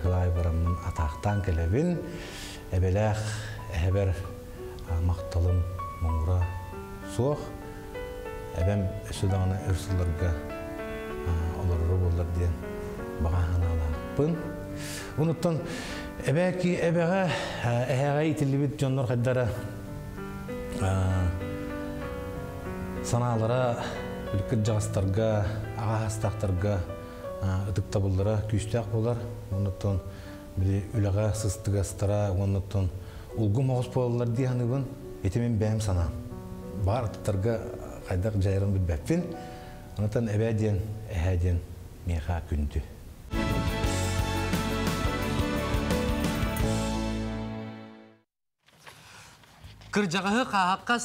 Speaker 10: кылаайы бараммын атаахтаан кэлэбин. Эбэлээх эһэбэр махталым муҥура суох. Эбэм өссө даҕаны өр сылларга олороро буоллар диэн баҕа санаалаахпын. Онуттан эбээки эбэҕэ эһэҕэ иитиллибит дьоннор хайдара санаалара кырдьаҕастарга, аҕа саастаахтарга ытыктабыллара күүстээх буолар. Онуттан били үлэҕэ сыстыгастара уоннуттан улгум оҕус буолаллар дии саныыбын. Ити мин бэйэм санаам. Баар аттарга хайдах дьайарын билбэппин. Онтон эбээ диэн, эһээ диэн миэхэ күндү.
Speaker 1: Кырдьаҕаһы хааһахха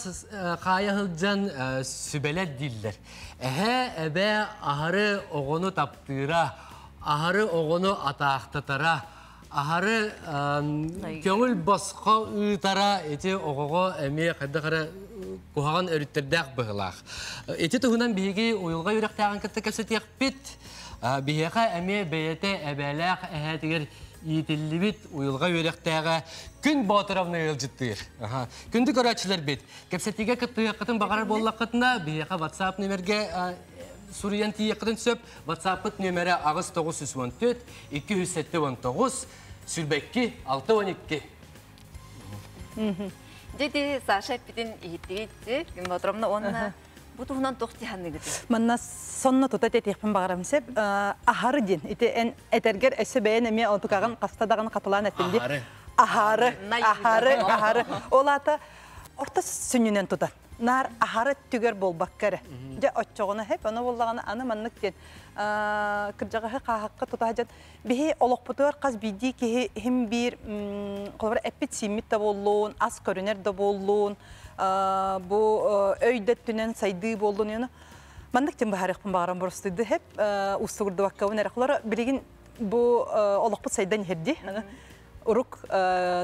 Speaker 1: хаайа сылдьан сүбэлэр дииллэр. Эһээ, эбээ аһары оҕону таптыыра, аһары оҕону атаахтатара, аһары көҥүл босхо ыытара ити оҕоҕо эмиэ хайдах эрэ куһаҕан өрүттэрдээх быһыылаах. Ити туһунан биһиги уйулҕа үөрэхтээҕин кытта кэпсэтиэхпит. Биһиэхэ эмиэ бэйэтэ эбээлээх эһээтигэр иитиллибит уйулҕа үөрэхтээҕэ Күн Боотуровна ыалдьыттыыр. Күндү көрөөччүлэрбит, кэпсэтиигэ кыттыһыаххытын баҕарар буоллаххытына, биһиэхэ WhatsApp нүөмэргэ суруйан тиийиэххитин сөп. WhatsApp-пыт нүөмэрэ 8914 279 22 62.
Speaker 2: Дьэ, Саша эппитин иһиттигит, Күн Боотуровна уонна Бу туһунан туох дии
Speaker 11: Манна сонно тута тэтиэхпин баҕарам сеп аһары диэн ити эн этэргэр өссө бэйэн эмиэ онтукаҕын хаста даҕаны хатылаан эттин ди аһары аһары аһары ол аата орто сүнньүнэн тутан наар аһары түгэр буолбакка эрэ дьэ оччоҕуна хеп ону буоллаҕына аны маннык диэн кырдьаҕаһы хааһахха тутаһа дьон биһи олохпутугар хас биирдии киһи иһин биир холобура эппит сииммит да буоллун ас көрүнэр да буоллун бу өйдөттүнэн сайдыы буоллун маннык тим баһарыахпын баҕаран боростуйду хеп уустугурдубаккабын эрэ холоро билигин бу олохпут сайдан иһэрди урук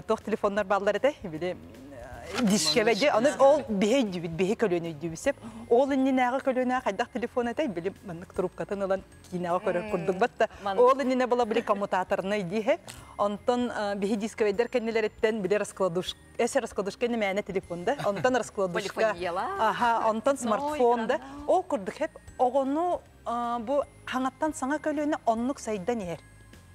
Speaker 11: туох телефоннар бааллар этэ били дискэбэ дьэ аны ол биһи өйдүүбүт биһи көлүөнэ өйдүүбүт сеп ол иннинээҕи көлүөнэ хайдах телефон этэй били маннык трубкатын ылан киинэҕэ көрөр курдук батта ол иннинэ була били коммутаторнай диэһэ онтон биһи дисковейдер кэннилэриттэн били раскладушка эсэ раскладушка мээнэ телефон да онтон раскладушка аха онтон смартфон да ол курдук хеп оҕону бу хаҥаттан саҥа көлүөнэ оннук сайдан иһэр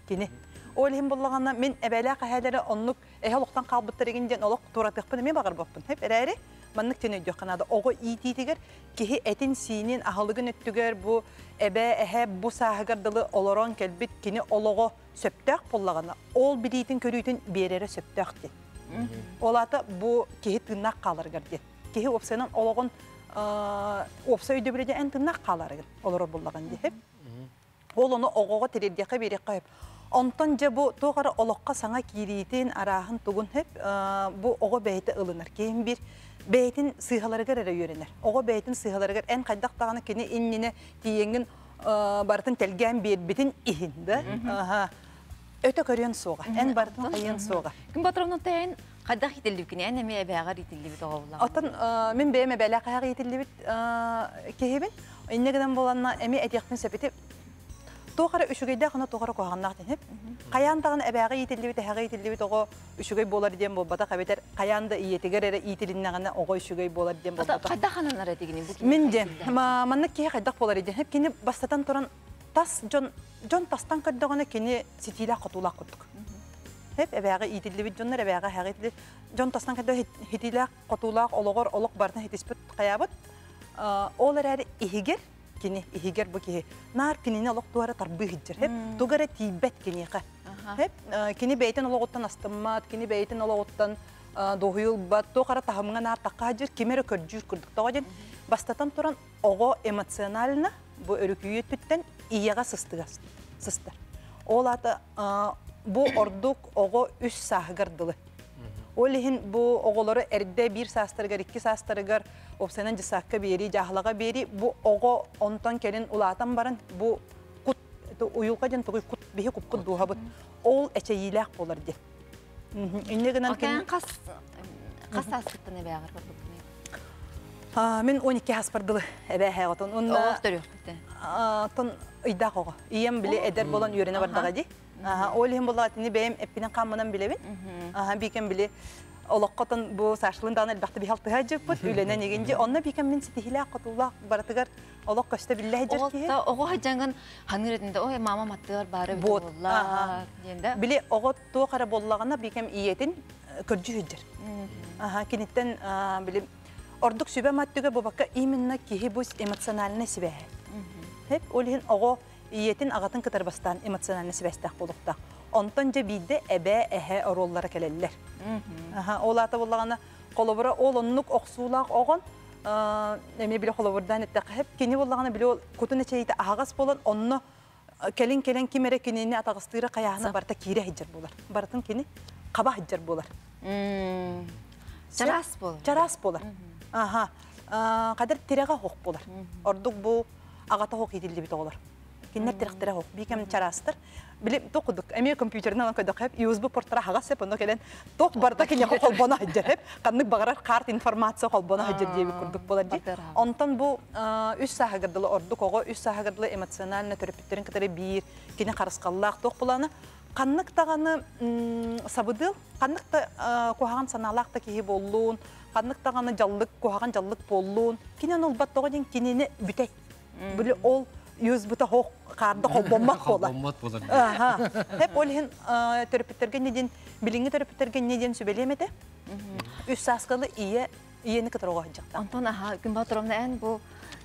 Speaker 11: кини ол иһин буллаҕына мин эбээлээх эһээлэрэ оннук эһэ олохтон хаалбыттар игин диэн олох туоратыахпын эмиэ баҕарбаппын хеп эрээри маннык тин өйдүөххэ наада оҕо иитиитигэр киһи этин-сиинин аһылыгын өттүгэр бу эбээ эһэ бу сааһыгар дылы олорон кэлбит кини олоҕо сөптөөх буоллаҕына ол билиитин көрүүтүн биэрэрэ сөптөөх диэн ол аата бу киһи тыыннаах хааларыгар диэн киһи уопсайынан олоҕун уопсай өйдөбүлэ диэн эн тыыннаах хааларыгын олорор буоллаҕын диэһип Ол ону оҕоҕо тириэрдиэххэ биэриэххэ сөп. Онтон дьэ бу туох эрэ олоххо саҥа киириитин, арааһын тугун сөп бу оҕо бэйэтэ ылынар. Киһим биир бэйэтин сыыһаларыгар эрэ үөрэнэр. Оҕо бэйэтин сыыһаларыгар эн хайдах даҕаны кини иннинэ тиийэҥҥин барытын тэлгээн биэрбитин иһин да өтө көрүөн суоҕа. Эн барытын хайыан суоҕа.
Speaker 2: Күн Батыровна тэйин хайдах иитиллибиккин эн эмиэ эбээҕэр иитиллибит оҕо булаҕын.
Speaker 11: Оттон мин бэйэм эбээлээх эһэҕэ иитиллибит киһибин. Инньэ гынан буоланна эмиэ этиэхпин сөп ити туох эрэ үчүгэйдээх уонна туох эрэ куһаҕаннаах диэн хайаан даҕаны эбээҕэ иитиллибит эһэҕэ иитиллибит оҕо үчүгэй буолар диэн буолбатах эбэтэр хайаан да ийэтигэр эрэ иитилиннэҕинэ оҕо үчүгэй буолар диэн буолбатах.
Speaker 2: Хайдах ананар этигини бу
Speaker 11: Мин диэн маннык киһи хайдах буолар диэн кини бастатан туран тас дьон дьон тастан көрдөҕүнэ кини ситиилээх хотуулаах курдук. Хеп эбээҕэ иитиллибит дьоннор эбээҕэ эһэҕэ иитиллибит дьон тастан көрдө хитиилээх хотуулаах олоҕор олох барытын хитиспит хайаабыт Ол эрээри иһигэр кини иһигэр бу киһи наар кинини олох туох эрэ тарбыы сылдьар хеп туга эрэ тиийбэт киниэхэ хеп кини бэйэтин олоҕуттан астыммат кини бэйэтин олоҕуттан дуоһуйулбат туох эрэ таһымҥа наар тахха сылдьар ким эрэ көрдүүр курдук тоҕо диэн бастатан туран оҕо эмоционально бу өрүкүйүү өттүттэн ийэҕэ сыстыгас сыстар ол аата бу ордук оҕо үс сааһыгар дылы. Ол иһин бу оҕолору эрдэ биир саастарыгар, икки саастарыгар уопсайынан дьыссаакка биэрии, дьааһылаҕа биэрии, бу оҕо онтон кэлин улаатан баран бу кут уйулҕа диэн тугуй кут биһи куппут дууһабыт ол эчэйиилээх буолар диэн. Инньэ гынан
Speaker 2: кини хас хас сааскыттан эбээҕэр барбыккыный?
Speaker 11: Мин 12 хаспар дылы эбээ отон.
Speaker 2: Оҕо төрүөхпүтэ.
Speaker 11: Тон ыйдаах оҕо. Ийэм били эдэр болон үөрэнэ бардаҕа дии. Ол иһин буоллаҕа итини бэйэм эппинэн хааммынан билэбин. Биикэм били олоххотон бу Сашлын даҕаны элбэхтэ биһалтыһа дьыппыт үлэнэн игин дьи. Онно биикэм мин ситиһилээх хотуулаах барытыгар олох көстө биллэ дьэр киһи.
Speaker 2: Оҕо хаджангын ханыр этинде ой мама маттыгар баары бит болла диэн
Speaker 11: Били оҕо туох эрэ боллаҕына биикэм ийэтин көрдьү хүддэр. Киниттэн били ордук сүбэ маттыга бубакка именно киһи бу эмоциональный сибэһэ. Хеп ол иһин оҕо ийэтин аҕатын кытары бастаан эмоциональный сибээстээх буолуохтаах. Онтон дьэ биирдэ эбээ эһэ оруоллара кэлэллэр. Ол аата буоллаҕына холобура ол оннук охсуулаах оҕон эмиэ били холобурдаан эттэххэ хеп кини буоллаҕына били ол кутун эчэйиитэ аһаҕас буолан онно кэлин кэлэн ким эрэ кинини атаҕастыыра хайааһына барыта киирэ сылдьар буолар. Барытын кини хаба сылдьар буолар.
Speaker 2: Чараас буолар.
Speaker 11: Чараас буолар. Аха. Кадыр тирэҕэ хоқ буолар. Ордук бу аҕата хоқ иитиллибит оҕолор. Кинилэр тирэхтэрэ хоқ. Биикэм чараастар. Били туох курдук эмиэ компьютерынан алан көрдөххө USB портара хаҕас сеп онно кэлэн туох барыта киниэхэ холбоно сылдьар хеп ханнык баҕарар карт информация холбоно сылдьар диэбит курдук буолар дии. Онтон бу үс сааһыгар дылы ордук оҕо үс сааһыгар дылы эмоционально төрөппүттэрин кытары биир кини харысхаллаах туох булаана ханнык даҕаны сабыдыал ханнык да куһаҕан санаалаах да киһи буоллун ханнык даҕаны дьаллык куһаҕан дьаллык буоллун кини ону ылбат тоҕо диэн кинини бүтэй били ол USB-та хоох хаарда холбоммот буолар.
Speaker 1: Холбоммот буолар.
Speaker 11: Аха. Хеп ол иһин төрөппүттэргэ не диэн билиҥҥи төрөппүттэргэ не диэн сүбэлиэм этэ. Үс сааскалы ийэ ийэни кытары оҕо сылдьахтаах.
Speaker 2: Онтон аха күн Батыровна эн бу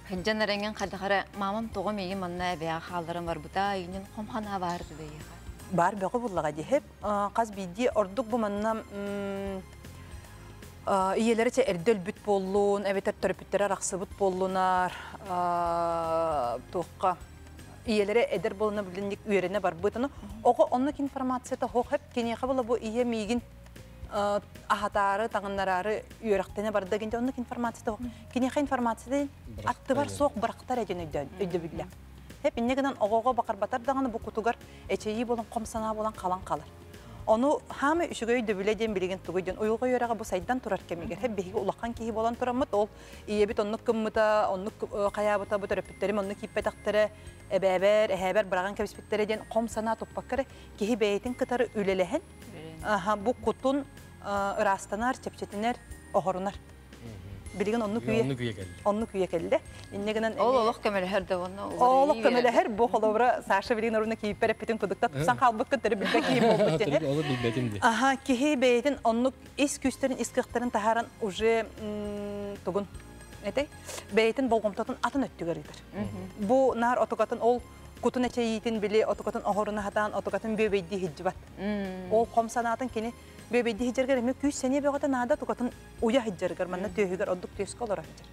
Speaker 2: хыдьан эрэҥин хайдах мамам тоҕо миигин манна эбэҕэ хаалларан барбыта инин хом ханаа баар дыбейиха.
Speaker 11: Бар бөҕө буллаҕа диһеп. Хас биирдии ордук бу манна ийэлэрэ чэ эрдэ өлбүт буоллун, эбэтэр төрөппүттэрэ арахсыбыт буоллунар, туохха ийэлэрэ эдэр буолуна билинник үөрэнэ барбыт. Ону оҕо оннук информацията хоох хеп киниэхэ була бу ийэ миигин аһатаары, таҥыннараары үөрэхтэнэ барда гинде оннук информацията хоох. Киниэхэ информация аттыбар суох бырахтар эдин өйдөбүллэ. Хеп инне гынан оҕоҕо бакарбатар даҕаны бу кутугар эчэйии болон хом санаа болон халан қалар. Ону хаамы үчүгэй өйдөбүлэ диэн билигин тугуй диэн уйулҕа үөрэҕэ бу сайдан турар кэмигэр хеп биһиги улахан киһи болон тураммыт ол ийэбит оннук кыммыта, оннук хайаабыта бу төрөппүттэрим оннук кииппэтэхтэрэ эбээбэр, эһээбэр быраҕан кэбиспиттэрэ диэн хом санаа туппаккара киһи бэйэтин кытары үлэлэһэн бу кутун ыраастанар, чэпчэтинэр, оһорунар. Билигин оннук үйэ
Speaker 1: Оннук үйэ кэллэ.
Speaker 11: Оннук үйэ кэллэ. Инне гынан
Speaker 2: Ол олох көмөлөһөр да онно.
Speaker 11: Олох көмөлөһөр бу холобура Саша билигин оруна кииппер эппитин кудукта тупсан хаалбыккын төрү билбэ киһи буолбут диэн.
Speaker 1: Олу билбэтим ди.
Speaker 11: Аха, киһи бэйэтин оннук ис күүстэрин, ис кыахтарын таһааран уже тугун этэй бэйэтин болҕомтотун атын өттүгэр ыытар. Бу наар отукатын ол кутун эчэйиитин били отукатын оһоруна хатаан отукатын бүөбэйдии хиджибат. Ол хом санаатын кини бүөбэйдии хиджергер эми күүс сэниэ бөҕөтө наада тукатын уйа хиджергер манна түөһүгэр ордук түөскэ олоро хиджер.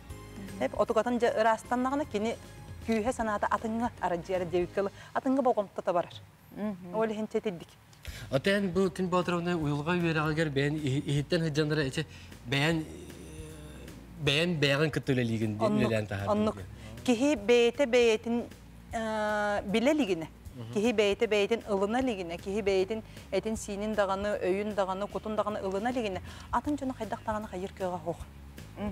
Speaker 11: Эп отукатын дьэ ыраастаннаҕына кини күүһэ санаата атыҥҥа арадьыара диэбиккэ атыҥҥа болҕомтото барар. Ол иһин чэтирдик.
Speaker 1: Отен бу күн Батыровна уйулҕа үөрэҕигэр бэйэн иһиттэн сылдьаннара эче бэйэн бэйэн бэйэҕин кытта үлэлиигин үлэлээн таһаар.
Speaker 11: Оннук. Киһи бэйэтэ бэйэтин билэ илигинэ. Киһи бэйэтэ бэйэтин ылына илигинэ, киһи бэйэтин этин сиинин даҕаны, өйүн даҕаны, кутун даҕаны ылына илигинэ, атын дьону хайдах даҕаны хайыр кыаҕа суох.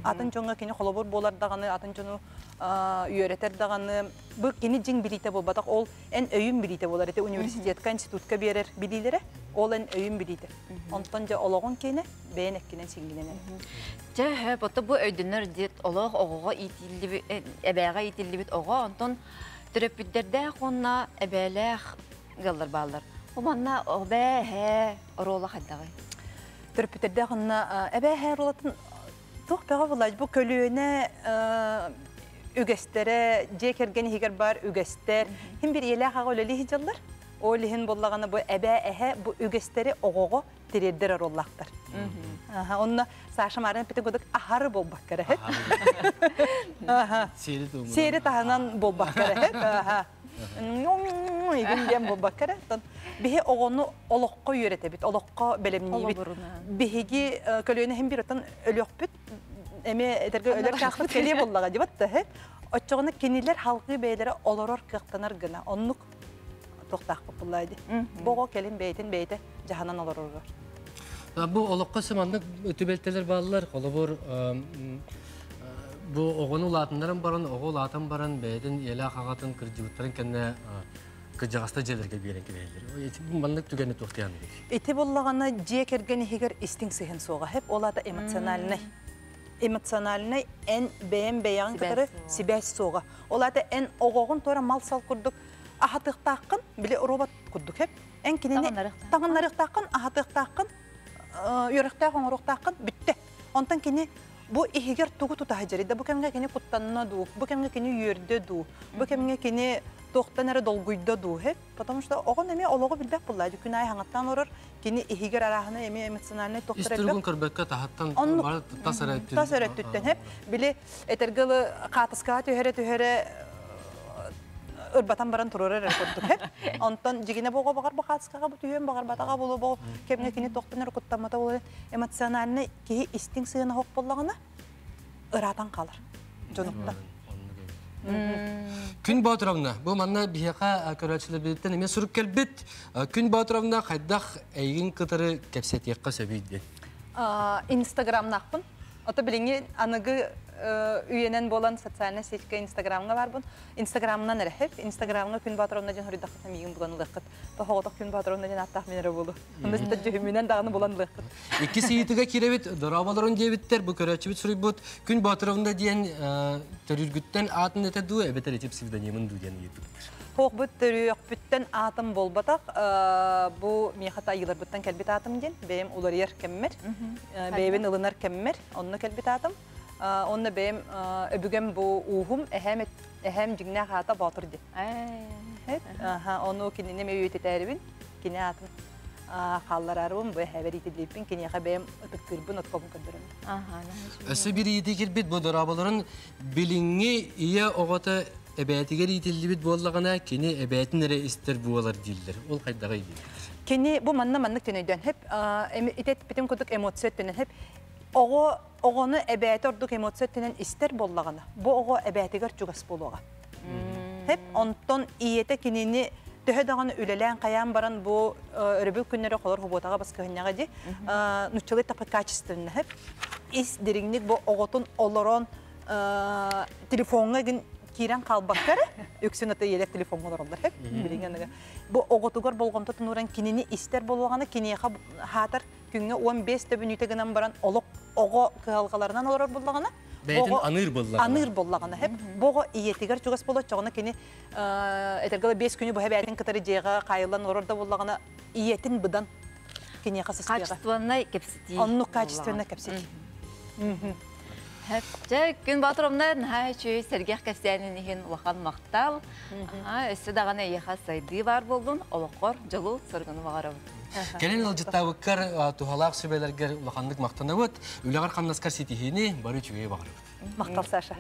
Speaker 11: Атын дьоҥҥо кини холобур буолар даҕаны, атын дьону үөрэтэр даҕаны, бу кини дьиҥ билиитэ буолбатах, ол эн өйүн билиитэ буолар. Ити университетка, институтка биэрэр билиилэрэ, ол эн өйүн билиитэ. Онтон дьэ олоҕун киэнэ бэйэн эккинэн сиҥҥинэн.
Speaker 2: Чэ, бото бу өйдөнөр диэт олох оҕоҕо иитиллибит, эбээҕэ иитиллибит оҕо, онтон төрөппүттэрдээх уонна эбээлээх ыаллар бааллар. Бу манна эбээ оруола хайдаҕый?
Speaker 11: Төрөппүттэрдээх уонна эбээ оруолатын туох бөҕө булач бу көлүөнэ үгэстэрэ, дьиэ кэргэн иһигэр бар үгэстэр, хим бир ийэлээх аҕа үлэлии сылдьаллар. Ол иһин буоллаҕына бу эбээ эһэ бу үгэстэри оҕоҕо тириэрдэр оруоллаахтар. Онно Саша Марин эппитин курдук аһары буолбакка эрэ. Сиэри таһынан буолбакка эрэ. Игин диэн буолбакка эрэ. Оттон биһи оҕону олоххо үөрэтэбит, олоххо бэлэмниибит. Биһиги көлүөнэ иһин биир оттон өлүөхпүт, эмиэ этэргэ өлөр каахпыт кэлиэ буоллаҕа дибат да Оччоҕуна кинилэр халгыы бэйэлэрэ олорор кыахтанар гына оннук туохтаахпыт буллаа ди. Бу оҕо кэлин бэйэтин бэйэтэ дьаһанан олорорго.
Speaker 1: Бу олоххо сыманнык түбэлтэлэр бааллар. Холобур, бу оҕону улаатыннаран баран, оҕо улаатан баран бэйэтин ийэлээх аҕатын кырдьыбыттарын кэннэ кырдьаҕаста дьиэлэргэ биэрэн кэбиһэллэр. Бу маннык түгэни туох диэн
Speaker 11: Ити буллаҕына дьиэ кэргэн иһигэр истиҥ сыһыан суоҕа. Хеп ол аата эмоциональнай. Эмоциональнай эн бэйэм бэйэҕин кытары сибээс суоҕа. Ол аата эн оҕоҕун туора мал-сал курдук аһатыахтааххын, били робот курдук хеп. Эн кинини таҥыннарыахтааххын, аһатыахтааххын, үөрэхтээх оҥоруохтааххын бүттэ. Онтон кини бу иһигэр тугу тута сылдьарый да бу кэмҥэ кини куттанна дуу, бу кэмҥэ кини үөрдэ дуу, бу кэмҥэ кини туохтан эрэ долгуйда дуу, хеп. Потому что оҕон эмиэ олоҕу билбэт буолла. Күн аайы хаҥаттаан олорор, кини иһигэр арааһына эмиэ эмоциональнай
Speaker 1: туохтар элбэх. Ис туругун көрбөккө таһаттан тас эрэ
Speaker 11: тас эрэ өттүттэн хеп. Били этэргэ ылы хаатыскаҕа түһэрэ-түһэрэ ырбатан баран турар эрэ курдук хеп. Онтон дьигинэ бу оҕо баҕар бу хаатыскаҕа бу түһүөн баҕарбатаҕа буолуо бу кэмҥэ кини тохтон эрэ куттаммата буолуо эмоциональнай киһи истиҥ сыана хоп буоллаҕына ыраатан хаалар дьонуттан.
Speaker 1: Күн Боотуровна, бу манна биһиэхэ көрөөччүлэрбититтэн эмиэ сурук кэлбит. Күн Боотуровна хайдах эйигин кытары кэпсэтиэххэ сөбүй диэн.
Speaker 11: Инстаграмнаахпын. Ото билиҥҥи аныгы үйэнэн буолан социальнай сетька Инстаграмҥа барбын. Инстаграмынан эрэ хеп. Инстаграмҥа Күн Боотуровна диэн хоруйдаххытына миигин булан ылыаххыт. Тоһоҕотох Күн Боотуровна диэн ааттаах мин эрэ буолу. Онно ситэ дьүһүммүнэн даҕаны булан ылыаххыт.
Speaker 1: Иккис ыйытыга киирэбит. Дорооболорун диэбиттэр. Бу көрөөччүбүт суруйбут. Күн Боотуровна диэн төрүүргүттэн аатын этэ дуу, эбэтэр ити псевдонимын дуу диэн ыйыппыттар.
Speaker 11: Хоохбут төрүөхпүттэн аатым буолбатах. Бу миэхэ айыыларбыттан кэлбит аатым диэн. Бэйэм уларыйар кэммэр, бэйэбин ылынар кэммэр онно кэлбит аатым. Онно бэйэм өбүгэм бу ууһум, эһээм эһээм дьиҥнээх аата Боотур диэн. Ону кинини эмиэ үйэтитээрибин, кини аатын хааллараарыбын, бу эһээбэр иитиллибиппин, киниэхэ бэйэм ытыктыырбын, откобун көрдөрөммүн.
Speaker 1: Өссө биир иитии кирбит бу дорооболорун билиҥҥи ийэ оҕото эбээтигэр иитиллибит буоллаҕына, кини эбээтин эрэ истэр буолар дииллэр. Ол хайдаҕый дииллэр?
Speaker 11: Кини бу манна маннык төнөйдөөн хөп, ити эппитим курдук эмоция өттүнэн хөп. Оҕо оҕону эбээтэ ордук эмоция өттүнэн истэр буоллаҕына, бу оҕо эбээтигэр чугас буолуоҕа. Хөп, онтон ийэтэ кинини төһө даҕаны үлэлээн хайаан баран бу өрөбүл күннэри холор хубуотаҕа баскыһынньаҕа ди нуччалыы таппыт качественно хөп ис дириҥник бу оҕотун олорон телефоҥҥа гин киирэн хаалбакка эрэ үксүн ата ийэлэр телефоҥҥа олороллор хөп билиҥҥи аныгы бу оҕотугар болҕомтотун ууран кинини истэр буолуоҕана киниэхэ хаатар күҥҥэ 15 төбүнүүтэ гынан баран олох оҕо кыһалҕаларынан олорор буоллаҕына
Speaker 1: бэйэтин аныыр буоллаҕына
Speaker 11: аныыр буоллаҕына хөп бу оҕо ийэтигэр чугас буолоччоҕуна кини этэргэ 5 күнү быһа бэйэтин кытары дьиэҕэ хаайыллан олорор да буоллаҕына ийэтин быдан киниэхэ сыстыаҕа
Speaker 2: качественнай кэпсэтии
Speaker 11: оннук качественнай кэпсэтии
Speaker 2: Дьэ, Күн Боотуровна, наһаа үчүгэй сэргэх кэпсээнин иһин улахан махтал. Өссө даҕаны эйиэхэ сайдыы баар буоллун, олоххор дьолу, соргуну баҕарабыт.
Speaker 1: Кэлин ыалдьыттаабыккар туһалаах сүбэлэргэр улаханнык махтанабыт. Үлэҕэр-хамнаскар ситиһиини, бары үчүгэйи баҕарабыт.
Speaker 11: Махтал, Саша.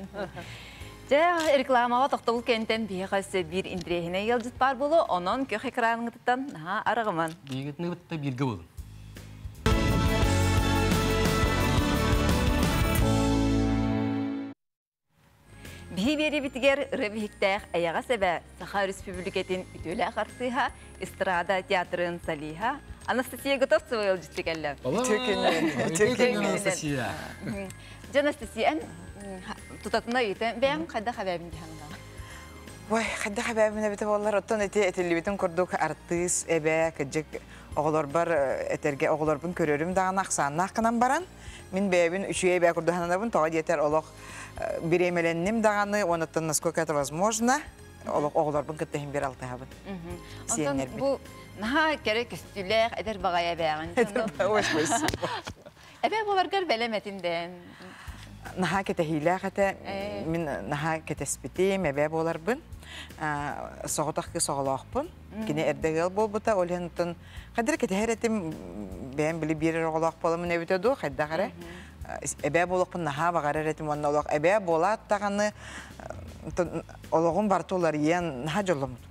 Speaker 2: Дьэ, рекламаҕа тохтобул кэнтэн биһиэхэ өссө биир интэриэһинэй ыалдьыт баар буолуо, онон күөх экраныгытыттан наһаа арыгыман.
Speaker 1: Биһигитини кытта бииргэ буолун.
Speaker 2: Биһи биэриибитигэр ырыа биһиктээх эйэҕэс эбэ Саха Өрөспүүбүлүкэтин үтүөлээх артыыһа, эстрада театрын солиһа Анастасия Готовцева ыалдьытты кэллэ.
Speaker 1: Үтүө күнүн, Анастасия.
Speaker 2: Дьэ, Анастасия, эн тутатына ыйытан, бэйэм хайдах эбээбин дии санаатаҕын?
Speaker 12: Ой, хайдах эбээбин эбитэ буоллар, оттон ити этиллибитин курдук артыыс, эбээ, кырдьык оҕолорбор этэргэ оҕолорбун көрөрүм даҕаны ахсааннаах гынан баран, мин бэйэбин үчүгэй эбээ курдук сананабын, тоҕо диэтэр олох бириэмэлэнним даҕаны, уонуттан насколько это возможно, олох оҕолорбун кытта иһин бир алтыһабын.
Speaker 2: Сиэннэрбин. Бу наһаа кэрэ көстүүлээх эдэр баҕайы эбээҕин.
Speaker 12: Ой, спасибо.
Speaker 2: Эбээ буоларгар бэлэм этин дээн.
Speaker 12: Наһаа кэтэһиилээх этэ. Мин наһаа кэтэспитим, эбээ буоларбын. Соҕотох кыыс оҕолоохпун. Кини эрдэ ыал буолбута, ол иһин оттон хайдах кэтэһэр этим, бэйэм били биир оҕолоох буоламмын эбитэ дуу, хайдах эрэ. Эбээ буолуохпун наһаа баҕарар этим уонна олох эбээ буолаат даҕаны олоҕум барыта уларыйан наһаа дьолломмутум.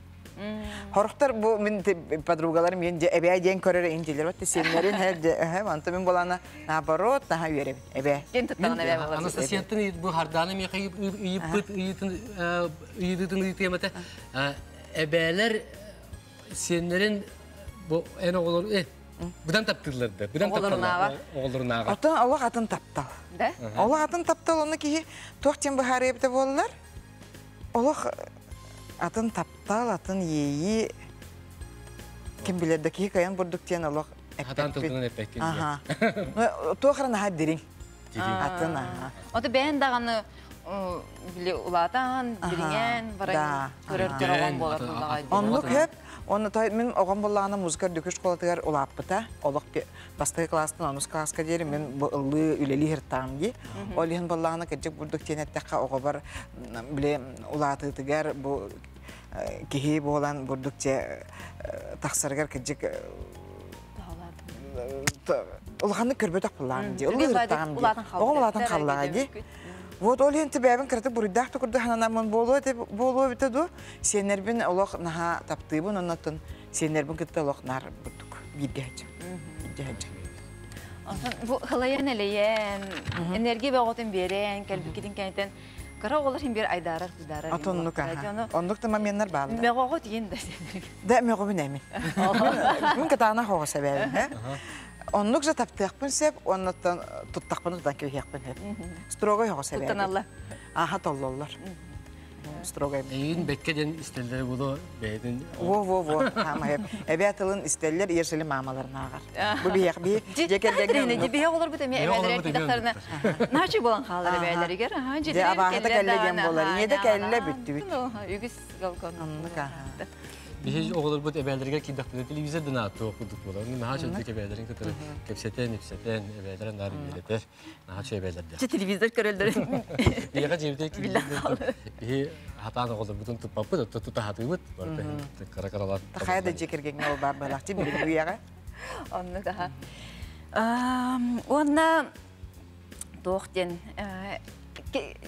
Speaker 12: Хорохтор бу мин подругаларым мен эбээ диэн көрөр интилер бат сеннерин хэ манта мен болана наоборот наха үөребин эбээ.
Speaker 2: Кен туттаҕын эбээ болар.
Speaker 1: Анастасияттан бу харданы миэхэ ыйыппыт ыйытын ыйытыамата эбээлер сиэннэрин бу эн оҕолор быдан таптыыллар да быдан тапталлар оҕолорунааҕа.
Speaker 12: Отон олох атын таптал.
Speaker 2: Да?
Speaker 12: Олох атын таптал оны киһи туох тем быһаарыйбыта буоллар. Олох атын таптал, атын иэйии ким билэр да киһи кайан бурдук диэн олох
Speaker 1: Хатан тылынан эппеккин.
Speaker 12: Аха. Туох эрэ наһаа дириҥ. Атын аха.
Speaker 2: Ото бэйэн даҕаны били улаатан, дириҥэн, баран көрөр көрөҕөн буолар буллаҕа.
Speaker 12: Оннук хөп. Оны той мин оҕом буллаҕына музыка үрдүкү школатыгар улааппыта. Олох бастакы класстан онус класска диэри мин бу ыллыы үлэлии сыртаҕым дии. Ол иһин буллаҕына кырдьык бурдук диэн эттэххэ оҕобор били улаатыытыгар бу киһи буолан бурдук те тахсарыгар кырдьык улаханнык көрбөтөх буллаҕым дии. Ыллыы сыртаҕым дии. Оҕом улаатан хааллаҕа дии. Вот ол иһин тибээбин кыратык буруйдаах да курдук сананаммын буолуо буолуо эбитэ дуу. Сиэннэрбин олох наһаа таптыыбын, оннотон сиэннэрбин кытта олох наар бурдук бииргэ сылдьам. Бииргэ сылдьам.
Speaker 2: Бу хылайан элэйэн, энергия бөҕөтүн биэрэн, кэлбиккитин кэнниттэн кыра оҕолор иһин биир айдаарар кыдаарар.
Speaker 12: Отоннук аха. Оннук да моменнар бааллар.
Speaker 2: Мөҕөҕө тиийэн да
Speaker 12: Да мөҕөбүн эмин. Мин кытаанах оҕо сэбээбин. Оннук же таптыахпын сөп, оннуттан туттахпын тутан кэбиһиэхпин сөп. Строгой оҕо сэбээбин.
Speaker 2: Туттаналлар.
Speaker 12: Аха толлоллор. Строгой.
Speaker 1: Эйин бэкке диэн истэллэр буолу бэйэтин.
Speaker 12: Во-во-во. Эбээ тылын истэллэр ежели маамаларын ааҕар. Бу биһиэх би дьэ кэргэҥҥэ
Speaker 2: Биһиэх олорбут эмиэ эбээлэр кидахтарына наачы болан хаалар эбээлэригэр.
Speaker 12: Дьэ абааһыта кэллэ диэн буолар. Ийэ да кэллэ бүттүбүт.
Speaker 2: Үгүс галкон.
Speaker 12: Оннук аха.
Speaker 1: Биһи оҕолорбут эбээлэригэр киирдэхтэринэ телевизор да нааттыах курдук буолар. Наһаа чөлдүк эбээлэрин кытары кэпсэтэн, ипсэтэн, эбээлэрин наар үөрэтэр. Наһаа чөй эбээлэрдээх.
Speaker 2: Чэ телевизор көрөллөрүн.
Speaker 1: Биһиэхэ дьиэбитигэр киирдик. Биһи хатаан оҕолорбутун туппаппыт, отто тута хатыыбыт. Кара-каралар.
Speaker 12: Тахая да дьиэ кэргэҥҥэ ол баар буолаахчы билигин үйэҕэ.
Speaker 2: Оннук аха. Уонна туох диэн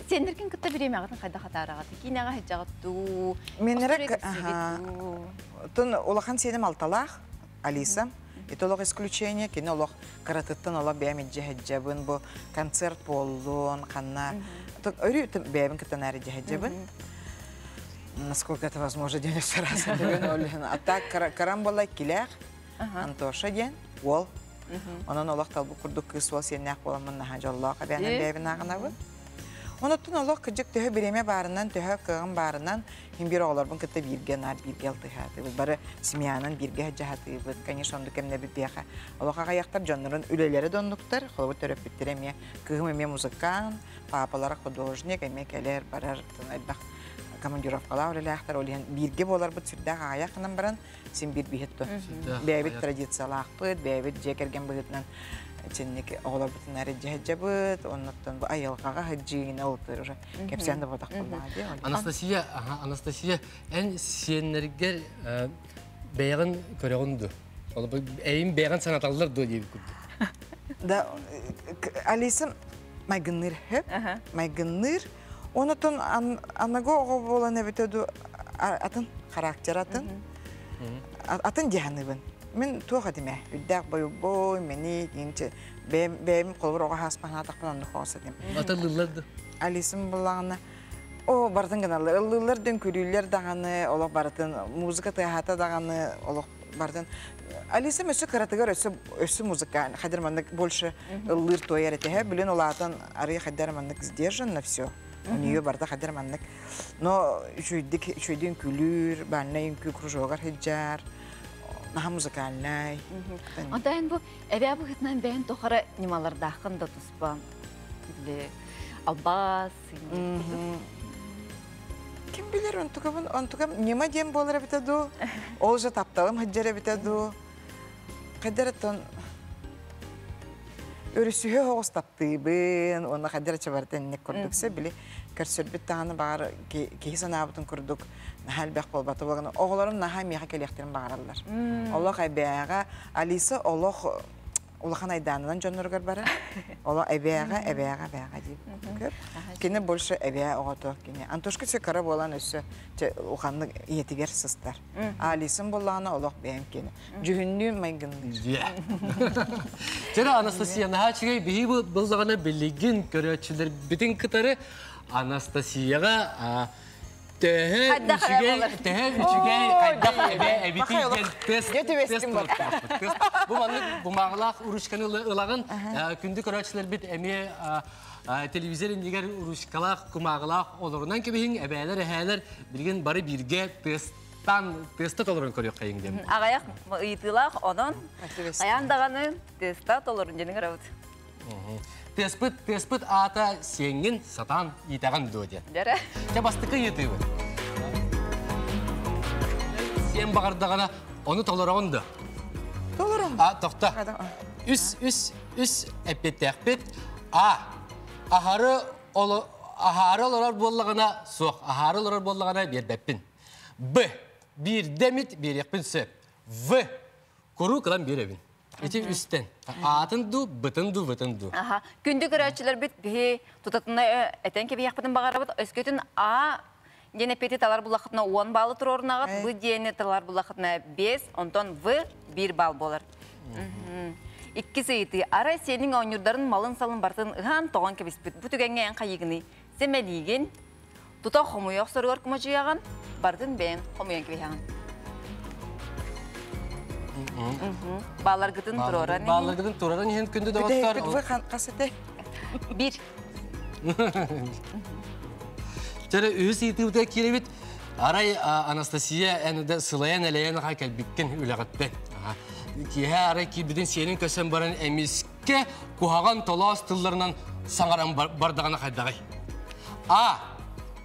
Speaker 2: сиэннэргин кытта бириэмэҕитин хайдах атаараҕыт? Киинэҕэ сылдьаҕыт дуу?
Speaker 12: Мен эрэ тун улахан сиэним алталаах Алиса. Это олох исключение, кини олох кыратыттан олох бэйэм илдьэ сылдьабын, бу концерт буоллун, ханна өрүү бэйэбин кытта наары сылдьабын. Насколько это возможно, диэн өссө раз А так карам буолла килээх, Антоша диэн, уол. Онон олох талбы курдук кыыс уол сиэннээх буоламмын наһаа дьоллоох эбээнэн бэйэбин ааҕынабын. Онуттан олох кырдьык төһө бириэмэ баарынан, төһө кыаҕым баарынан, мин биир оҕолорбун кытта бииргэ наар бииргэ алтыһаатыбыт. Бары семьянан бииргэ сылдьаһатыыбыт. Конечно, оннук кэмнэ биһиэхэ олох аҕыйахтар дьоннорун үлэлэрэ да оннуктар. Холобур төрөппүттэрэ эмиэ кыыһым эмиэ музыкант, паапалара художник, эмиэ кэлэр, барар, элбэх командировкалаах үлэлээхтэр. Ол иһин бииргэ буоларбыт сүрдээх аҕыйах гынан баран, син биир биһит бэйэбит традициялаахпыт, бэйэбит дьиэ кэргэн быһыытынан чинник оҕолорбутун эридьэһэдьэбыт, оннуттан бу айылҕаҕа сылдьыыгына олутур уже кэпсээн да ботах буоллаҕа дии.
Speaker 1: Анастасия, Анастасия, эн сиэннэргэр бэйэҕин көрөҕүн ду? Эйин бэйэҕин санаталлар дуо диэбит курдук.
Speaker 12: Да, Алисам майгынныыр хөп, майгынныыр. Онотон аныгы оҕо буолан эбитэ ду атын характер атын. Атын диһаныбын. Мин туох этим ээ, үрдээх бойубой, мени, инче, бэйэм бэйэм холобур оҕо хааспанаатахпын оннук хоос этим.
Speaker 1: Атыллыыллар да?
Speaker 12: Алисым буллаҕына, о, барытын гыналлар. Ыллыыллар да, үҥкүүлүүллэр даҕаны, олох барытын, музыка тыаһаата даҕаны, олох барытын. Алисым өссө кыратыгар өссө өссө музыка, хадыр маннык больше ыллыыр туойар этэ. Билин улаатан арый хаддар маннык сдержанно все. У нее барда хадыр маннык. Но үчүйдик үчүйдүн үҥкүүлүүр, бальнай үҥкүү кружогар сылдьар, наһаа музыкальнай.
Speaker 2: Онтон бу эбээ быһыытынан бэйэн тохара ньымалардааххын да туспа били албаас
Speaker 12: Ким билэр онтукабын, онтукам ньыма диэн буолар эбитэ дуу, ол же тапталым сылдьар эбитэ дуу. Хайдар оттон өрүсүһэ оҕус таптыыбын, уонна хайдар чабарта инник курдук били көрсөрбүт даҕаны баҕар киһи санаабытын курдук наһаа элбэх буолбата буолан оҕолорум наһаа миэхэ кэлиэхтэрин баҕараллар. Олох эбээҕэ Алиса олох. Улахан айдаанынан дьонноругар барар. Оло эбээҕэ, эбээҕэ, эбээҕэ диир көр. Кини больше эбээ оҕото кини. Антошка өссө кыра буолан өссө улаханнык ийэтигэр сыстар. Алисым буоллаҕына олох бэйэм кини. Дьүһүннүүн майгынныыр.
Speaker 1: Чэрэ Анастасия наһаа үчүгэй биһи буллаҕына билигин көрөөччүлэрбитин кытары Анастасияҕа төһө үчүгэй төһө үчүгэй хайдах эбэ эбитий диэн тест тест бу маннык бумааҕылаах ручканы ылаҕын күндү көрөөччүлэрбит эмиэ телевизор иннигэр ручкалаах кумааҕылаах олорунан кэбиһиҥ эбээлэр эһээлэр билигин бары бииргэ тестан теста толорон көрүөххэйиҥ диэн
Speaker 2: аҕыйах ыйытыылаах онон хайаан даҕаны теста толорун диэн ыҥырабыт
Speaker 1: Тыаспыт, тыаспыт аата сиэҥҥин сатаан иитэҕин дуо диэн.
Speaker 2: Дьэрэ.
Speaker 1: Чэ бастакы ыйытыыбыт. Сиэн баҕардаҕына ону толороҕун дуо?
Speaker 12: Толором.
Speaker 1: А, тохто. Үс, үс, үс эппиэттээхпит. А. Аһары аһаары олорор буоллаҕына суох. Аһаары олорор буоллаҕына биэрбэппин. Б. Биирдэ эмит биэриэхпин сөп. В. Куруук ылан биэрэбин. Ити үстэн. Аатын дуу, бытын дуу, бытын дуу.
Speaker 2: Аха. Күндү көрөөччүлэрбит биһи тутатына этэн кэбиһиэхпитин баҕарабыт. Өскөтүн А диэн эппиэти талар буллахытына 10 баллы туруорунаҕыт, Б диэни талар буллахытына 5, онтон В 1 балл буолар. Иккис ыйытыы. Арай сиэниҥ оонньуурдарын малын-салын барытын ыһан-тоҕон кэбиспит. Бу түгэҥҥэ эн хайыгыный? Сэмэлиигин, тута хомуйа охсоругар кумачыйаҕын, барытын бэйэҥ хомуйан кэбиһэҕин. Бааларгытын туруоран иһин.
Speaker 1: Бааларгытын туруоран иһин күндү доҕоттор.
Speaker 12: Бүтэһикпит хас этэй?
Speaker 2: Бир.
Speaker 1: Чэрэ үһүс ыйытыыбытыгар киирэбит. Арай Анастасия эн да сылайан-элэйэн аха кэлбиккин үлэҕиттэн. Киэһэ арай киирбитин сиэнин көсөн баран эмискэ куһаҕан толоос тылларынан саҥаран бардаҕына хайдаҕый? А.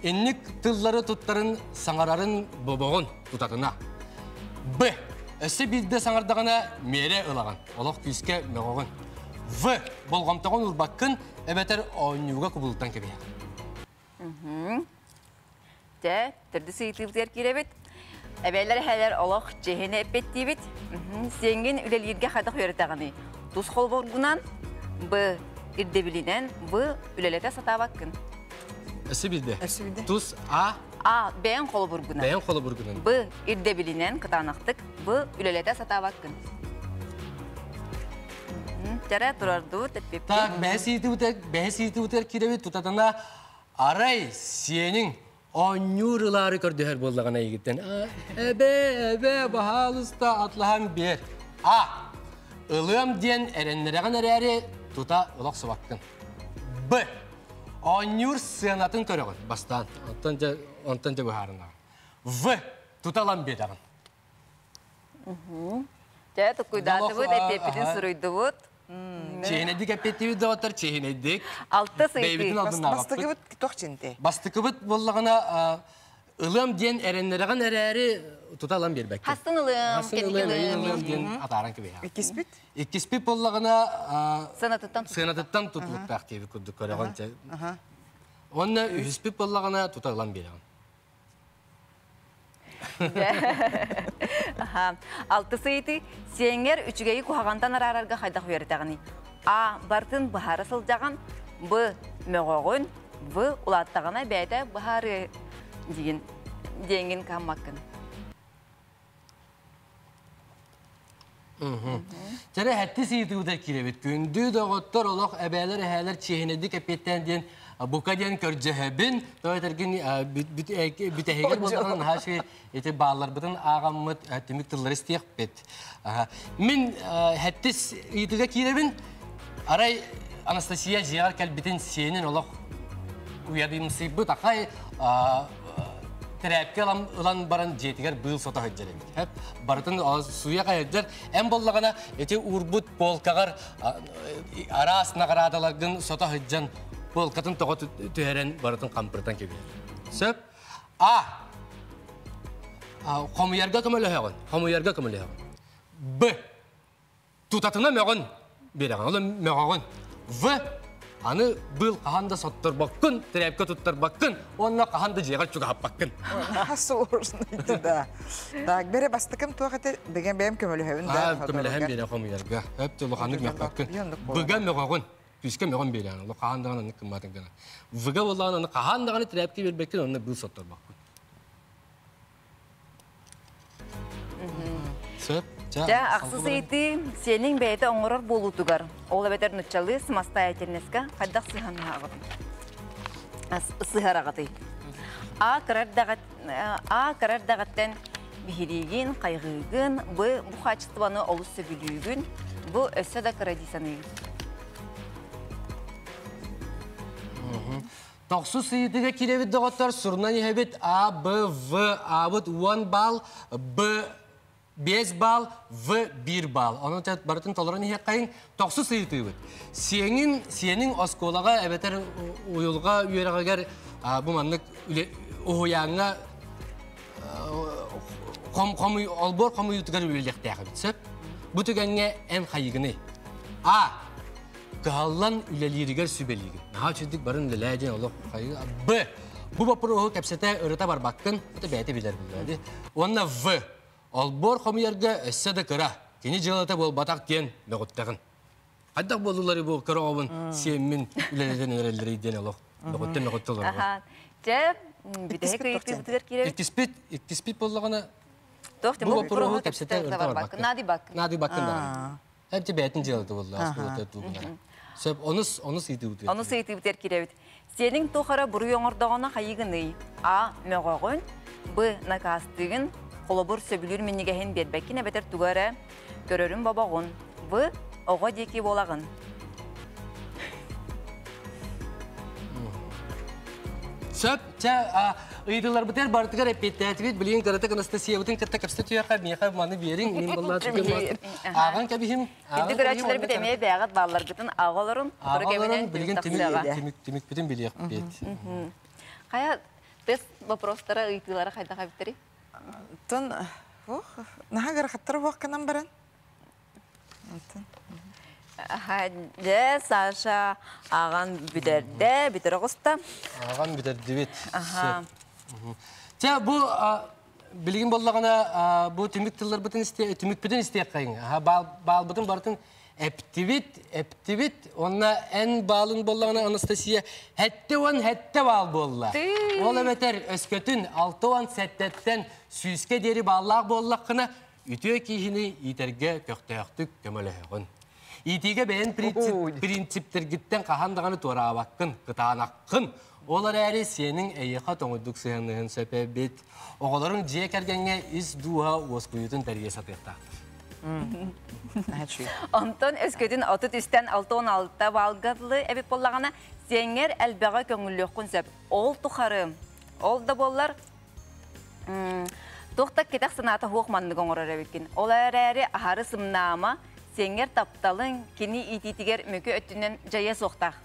Speaker 1: Инник тыллары туттарын саҥарарын бобоҕун тутатына. Б. Өссө биирдэ саҥардаҕына миэрэ ылаҕын, олох күүскэ мөҕөҕүн. В. Болҕомтоҕун уурбаккын эбэтэр оонньууга кубулутан кэбиһэҕин.
Speaker 2: Дьэ, төрдүс ыйытыыбытыгар киирэбит. Эбээлэр эһээлэр олох чиэһинэ эппиэттиибит. Сиэҥҥин үлэлииргэ хайдах үөрэтэҕиний? Тус холобургунан, Б. Ирдэбилинэн, В. Үлэлэтэ сатаабаккын.
Speaker 1: Өссө биирдэ. Тус А.
Speaker 2: А. Бэйэҥ холобургунан.
Speaker 1: Бэйэҥ холобургунан.
Speaker 2: Б. Ирдэбилинэн, кытаанахтык. В. Үлэлэтэ сатаабаккын. Тэрэ турардыбыт, эппиппит.
Speaker 1: Так, бэһис ыйытыыбытыгар, бэһис ыйытыыбытыгар киирэбит. Тутатына арай сиэниҥ оонньуур ылаары көрдөһөр буоллаҕына эйигиттэн эбэ эбэ баһаалыста атлаһан биэр а ылыам диэн эрэннэрэҕин эрээри тута олох субаккын б оонньуур сыанатын көрөҕүн бастаан онтон дьэ онтон дьэ быһаарынаҕын в тута ылан биэрэҕин
Speaker 2: Дьэ, туккуйдаатыбыт, эппиэппитин суруйдубут.
Speaker 1: Чиэһинэйдик эппиэттиибит доҕоттор, чиэһинэйдик.
Speaker 2: Алта
Speaker 1: Бэйэбитин
Speaker 2: сыйытыы.
Speaker 1: албыннаабаппыт.
Speaker 12: Бастакыбыт туох чинтэй?
Speaker 1: Бастакыбыт буоллаҕына ылыам диэн эрэннэрэҕин эрээри тута ылан биэрбэккин.
Speaker 2: Хастын ылыам,
Speaker 1: Хастын
Speaker 2: кэнники
Speaker 1: ылыам, өйүн
Speaker 2: ылыам.
Speaker 1: ылыам диэн атааран кэбиһэҕин.
Speaker 12: Иккиспит?
Speaker 1: Иккиспит буоллаҕына
Speaker 2: Сыанатыттан
Speaker 1: сыанатыттан тутулуктаах диэбит курдук көрөҕүн. Уонна үһүспүт буоллаҕына тута ылан биэрэҕин.
Speaker 2: Алтыс ыйытыы. Сиэҥҥэр үчүгэйи куһаҕантан араарарга хайдах үөрэтэҕиний? А. Бартын быһаара сылдьаҕын. Б. Мөҕөҕүн. В. Улааттаҕына бэйэтэ быһаарыа диигин диэҥҥин кыһаммаккын.
Speaker 1: Чэрэ хэттис ыйытыыбытыгар киирэбит. Күндү доҕоттор, олох эбээлэр, эһээлэр чиэһинэйдик эппиэттээн диэн бука диэн көрдьөһөбүн. Тоҕо этэргин бүтэһигэр буоллаҕына наһаа үчүгэй ити баалларбытын ааҕаммыт түмүк тыллары истиэхпит. Мин хэттис ыйытыыга киирэбин. Арай Анастасия дьиэҕэр кэлбитин сиэнин олох уйадыымсыйбыт ахай тэрээпкэ ылан баран дьиэтигэр быыл сото сылдьар эбит. Хэп барытын сууйа хайдар. Эн боллаҕына ити уурбут полкаҕар араас наҕараадаларгын сото сылдьан полкатын тоҕо түһэрэн барытын хампыртан кэбиһэр. Сөп. А. Хомуйарга көмөлөһөҕүн. Хомуйарга көмөлөһөҕүн. Б. Тутатына мөҕөн биэрэҕин. Ол мөҕөҕүн. В. Аны быыл хаһан да сотторбоккун, тряпка туттарбаккын, уонна хаһан да дьиэҕэр чугаһаппаккын.
Speaker 12: Сложно да. Так, бере бастыкым туох эте бэйэм бэйэм көмөлөһөбүн да.
Speaker 1: Көмөлөһөн биэрэ хомуйарга. Өп улаханнык мөхпөккүн. Быга мөҕөҕүн. Күүскэ мөҕөн биэрэн, олох хаһан даҕаны аннык кымматын гына. Вга боллаҕына аны хаһан даҕаны тряпка биэрбэккин, онно быыл сотторбоккун. Сөп.
Speaker 2: Дьэ, ахсыс ыйытыы сиэниҥ бэйэтэ оҥорор буолуутугар, ол эбэтэр нуччалыы самостоятельноска хайдах сыһыаннаһаҕытый? Сыһараҕытый? А кыра А кыра эрдэҕиттэн биһириигин, хайҕыыгын, Б бу хаачыстыбаны олус сөбүлүүгүн, Бу өссө да кыра дии саныыгын.
Speaker 1: Тохсус ыйытыга киирэбит доҕоттор, сурунан иһэбит А, Б, В, А-быт 10 балл, Б 5 балл, В 1 балл. Ону барытын толорон иһиэххэйиҥ. Тохсус ыйытыыбыт. Сиэҥин, сиэниҥ оскуолаҕа эбэтэр уйулҕа үөрэҕигэр бу маннык уһуйааҥҥа хом, олбуор хомуйуутугар үлэлиэхтээх эбит сөп. Бу түгэҥҥэ эн хайыгыный? А. Кыһаллан үлэлииригэр сүбэлиигин. Наһаа үчүгдүк барын үлэлээ диэн олох хайыы. Б. Бу боппуруоһу кэпсэтэ ырыта барбаккын. Это бэйэтэ билэр булла Уонна В. Олбуор хомуйарга өссө да кыра. Кини дьыалата буолбатах диэн мөҕүттэҕин. Хайдах буоллулар бу кыра оҕобун сиэммин үлэлэтэн эрэллэрий диэн олох мөҕүттэ мөҕүттэ олорор.
Speaker 2: Дьэ, бүтэһик ыйытыыбытыгар киирэбит.
Speaker 1: Иккиспит, иккиспит буоллаҕына
Speaker 2: Туох
Speaker 1: бу боппуруоһу кэпсэтэ ырыта барбаккын.
Speaker 2: Наадыйбаккын.
Speaker 1: Наадыйбаккын даҕаны. Эбти бэйэтин дьыалата буолла, оскуолата тугунара. Сөп, онус, онус ыйытыыбытыгар.
Speaker 2: Онус ыйытыыбытыгар киирэбит. Сиэниҥ туох эрэ буруй оҥордоҕуна хайыгыный? А. Мөҕөҕүн. Б. Накаастыыгын. Холобур, сөбүлүүр минньигэһин биэрбэккин эбэтэр тугу эрэ көрөрүн бобоҕун. В. Оҕо диэки буолаҕын.
Speaker 1: Сөп, чэ, ыйытыыларбытыгар барытыгар эппиэттээтибит. Билигин кыратык Анастасиябытын кытта кэпсэтэ түһүөххэ, миэхэ маны биэриҥ, мин баллаа түгэн ааҕан кэбиһим.
Speaker 2: Күндү көрөөччүлэрбит эмиэ бэйэҕит баалларгытын ааҕа олорун, сотору кэминэн
Speaker 1: билигин түмүкпүтүн билиэхпит.
Speaker 2: Хайа тест вопростара, ыйытыылара хайдах эбиттэрий?
Speaker 12: Тон, наһаа ыарахаттар буохканан баран.
Speaker 2: Дьэ, Саша ааҕан бүтэрдэ, бүтэрэ оҕуста.
Speaker 1: Ааҕан бүтэрдибит. Чэ, бу билигин буоллаҕына бу түмүк тылларбытын түмүкпүтүн истиэххэйиҥ. Баалбытын барытын эптибит, эптибит. Уонна эн баалын буоллаҕына Анастасия 77 баал буолла. Ол эбэтэр өскөтүн 67-ттэн сүүскэ диэри бааллаах буоллаххына Үтүө киһини иитэргэ көхтөөхтүк көмөлөһөҕүн. Иитиигэ бэйэн принциптэргиттэн хаһан даҕаны туораабаккын, кытаанаххын. Ол эрээри сиэниҥ эйиэхэ тоҥуйдук сыһыанныһын сөп эбит. Оҕолоруҥ дьиэ кэргэҥҥэ ис дууһа уоскуйуутун тэрийэ сатыахтаахтар.
Speaker 2: Онтон өскөтүн 33-тэн 66 баалга дылы эбит буоллаҕына, сиэҥҥэр элбэҕи көҥүллүөххүн сөп. Ол тухары, ол да буоллар, Туох да кэтэх санаата суох маннык оҥорор эбиккин. Ол эрээри аһары сымнаама, сиэҥҥэр тапталыҥ кини иитиитигэр мөкү өттүнэн дьайыа суохтаах.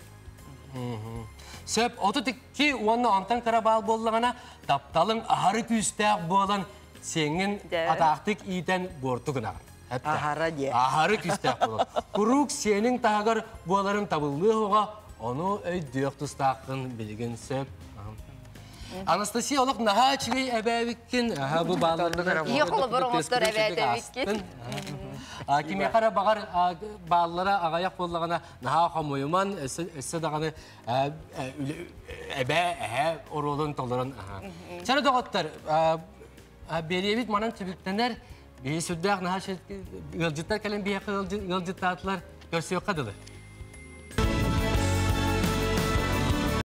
Speaker 1: Сөп, 32 уонна онтон кыра баал буоллаҕына, тапталыҥ аһары күүстээх буолан, сиэҥҥин атаахтык иитэн буорту гынаҕын.
Speaker 12: Аһара диэ.
Speaker 1: Аһары күүстээх буолан. Куруук сиэниҥ таһыгар буоларын табыллыа суоҕа, ону өйдүөх тустааххын билигин сөп. Анастасия олох наһаа үчүгэй эбээбиккин. Аха бу баалларга
Speaker 2: Ийэ холобур оҥостор эбээтэбиккин.
Speaker 1: Кимиэхэ эрэ баҕар бааллара аҕайах буоллаҕына наһаа хомуйуман өссө даҕаны эбээ эһээ оруолун толорон. Чары доҕоттор биэриэбит манан түбүктэнэр. Биһи сүрдээх наһаа ыалдьыттар кэлэн биһиэхэ ыалдьыттаатылар. Көрсүөххэ дылы.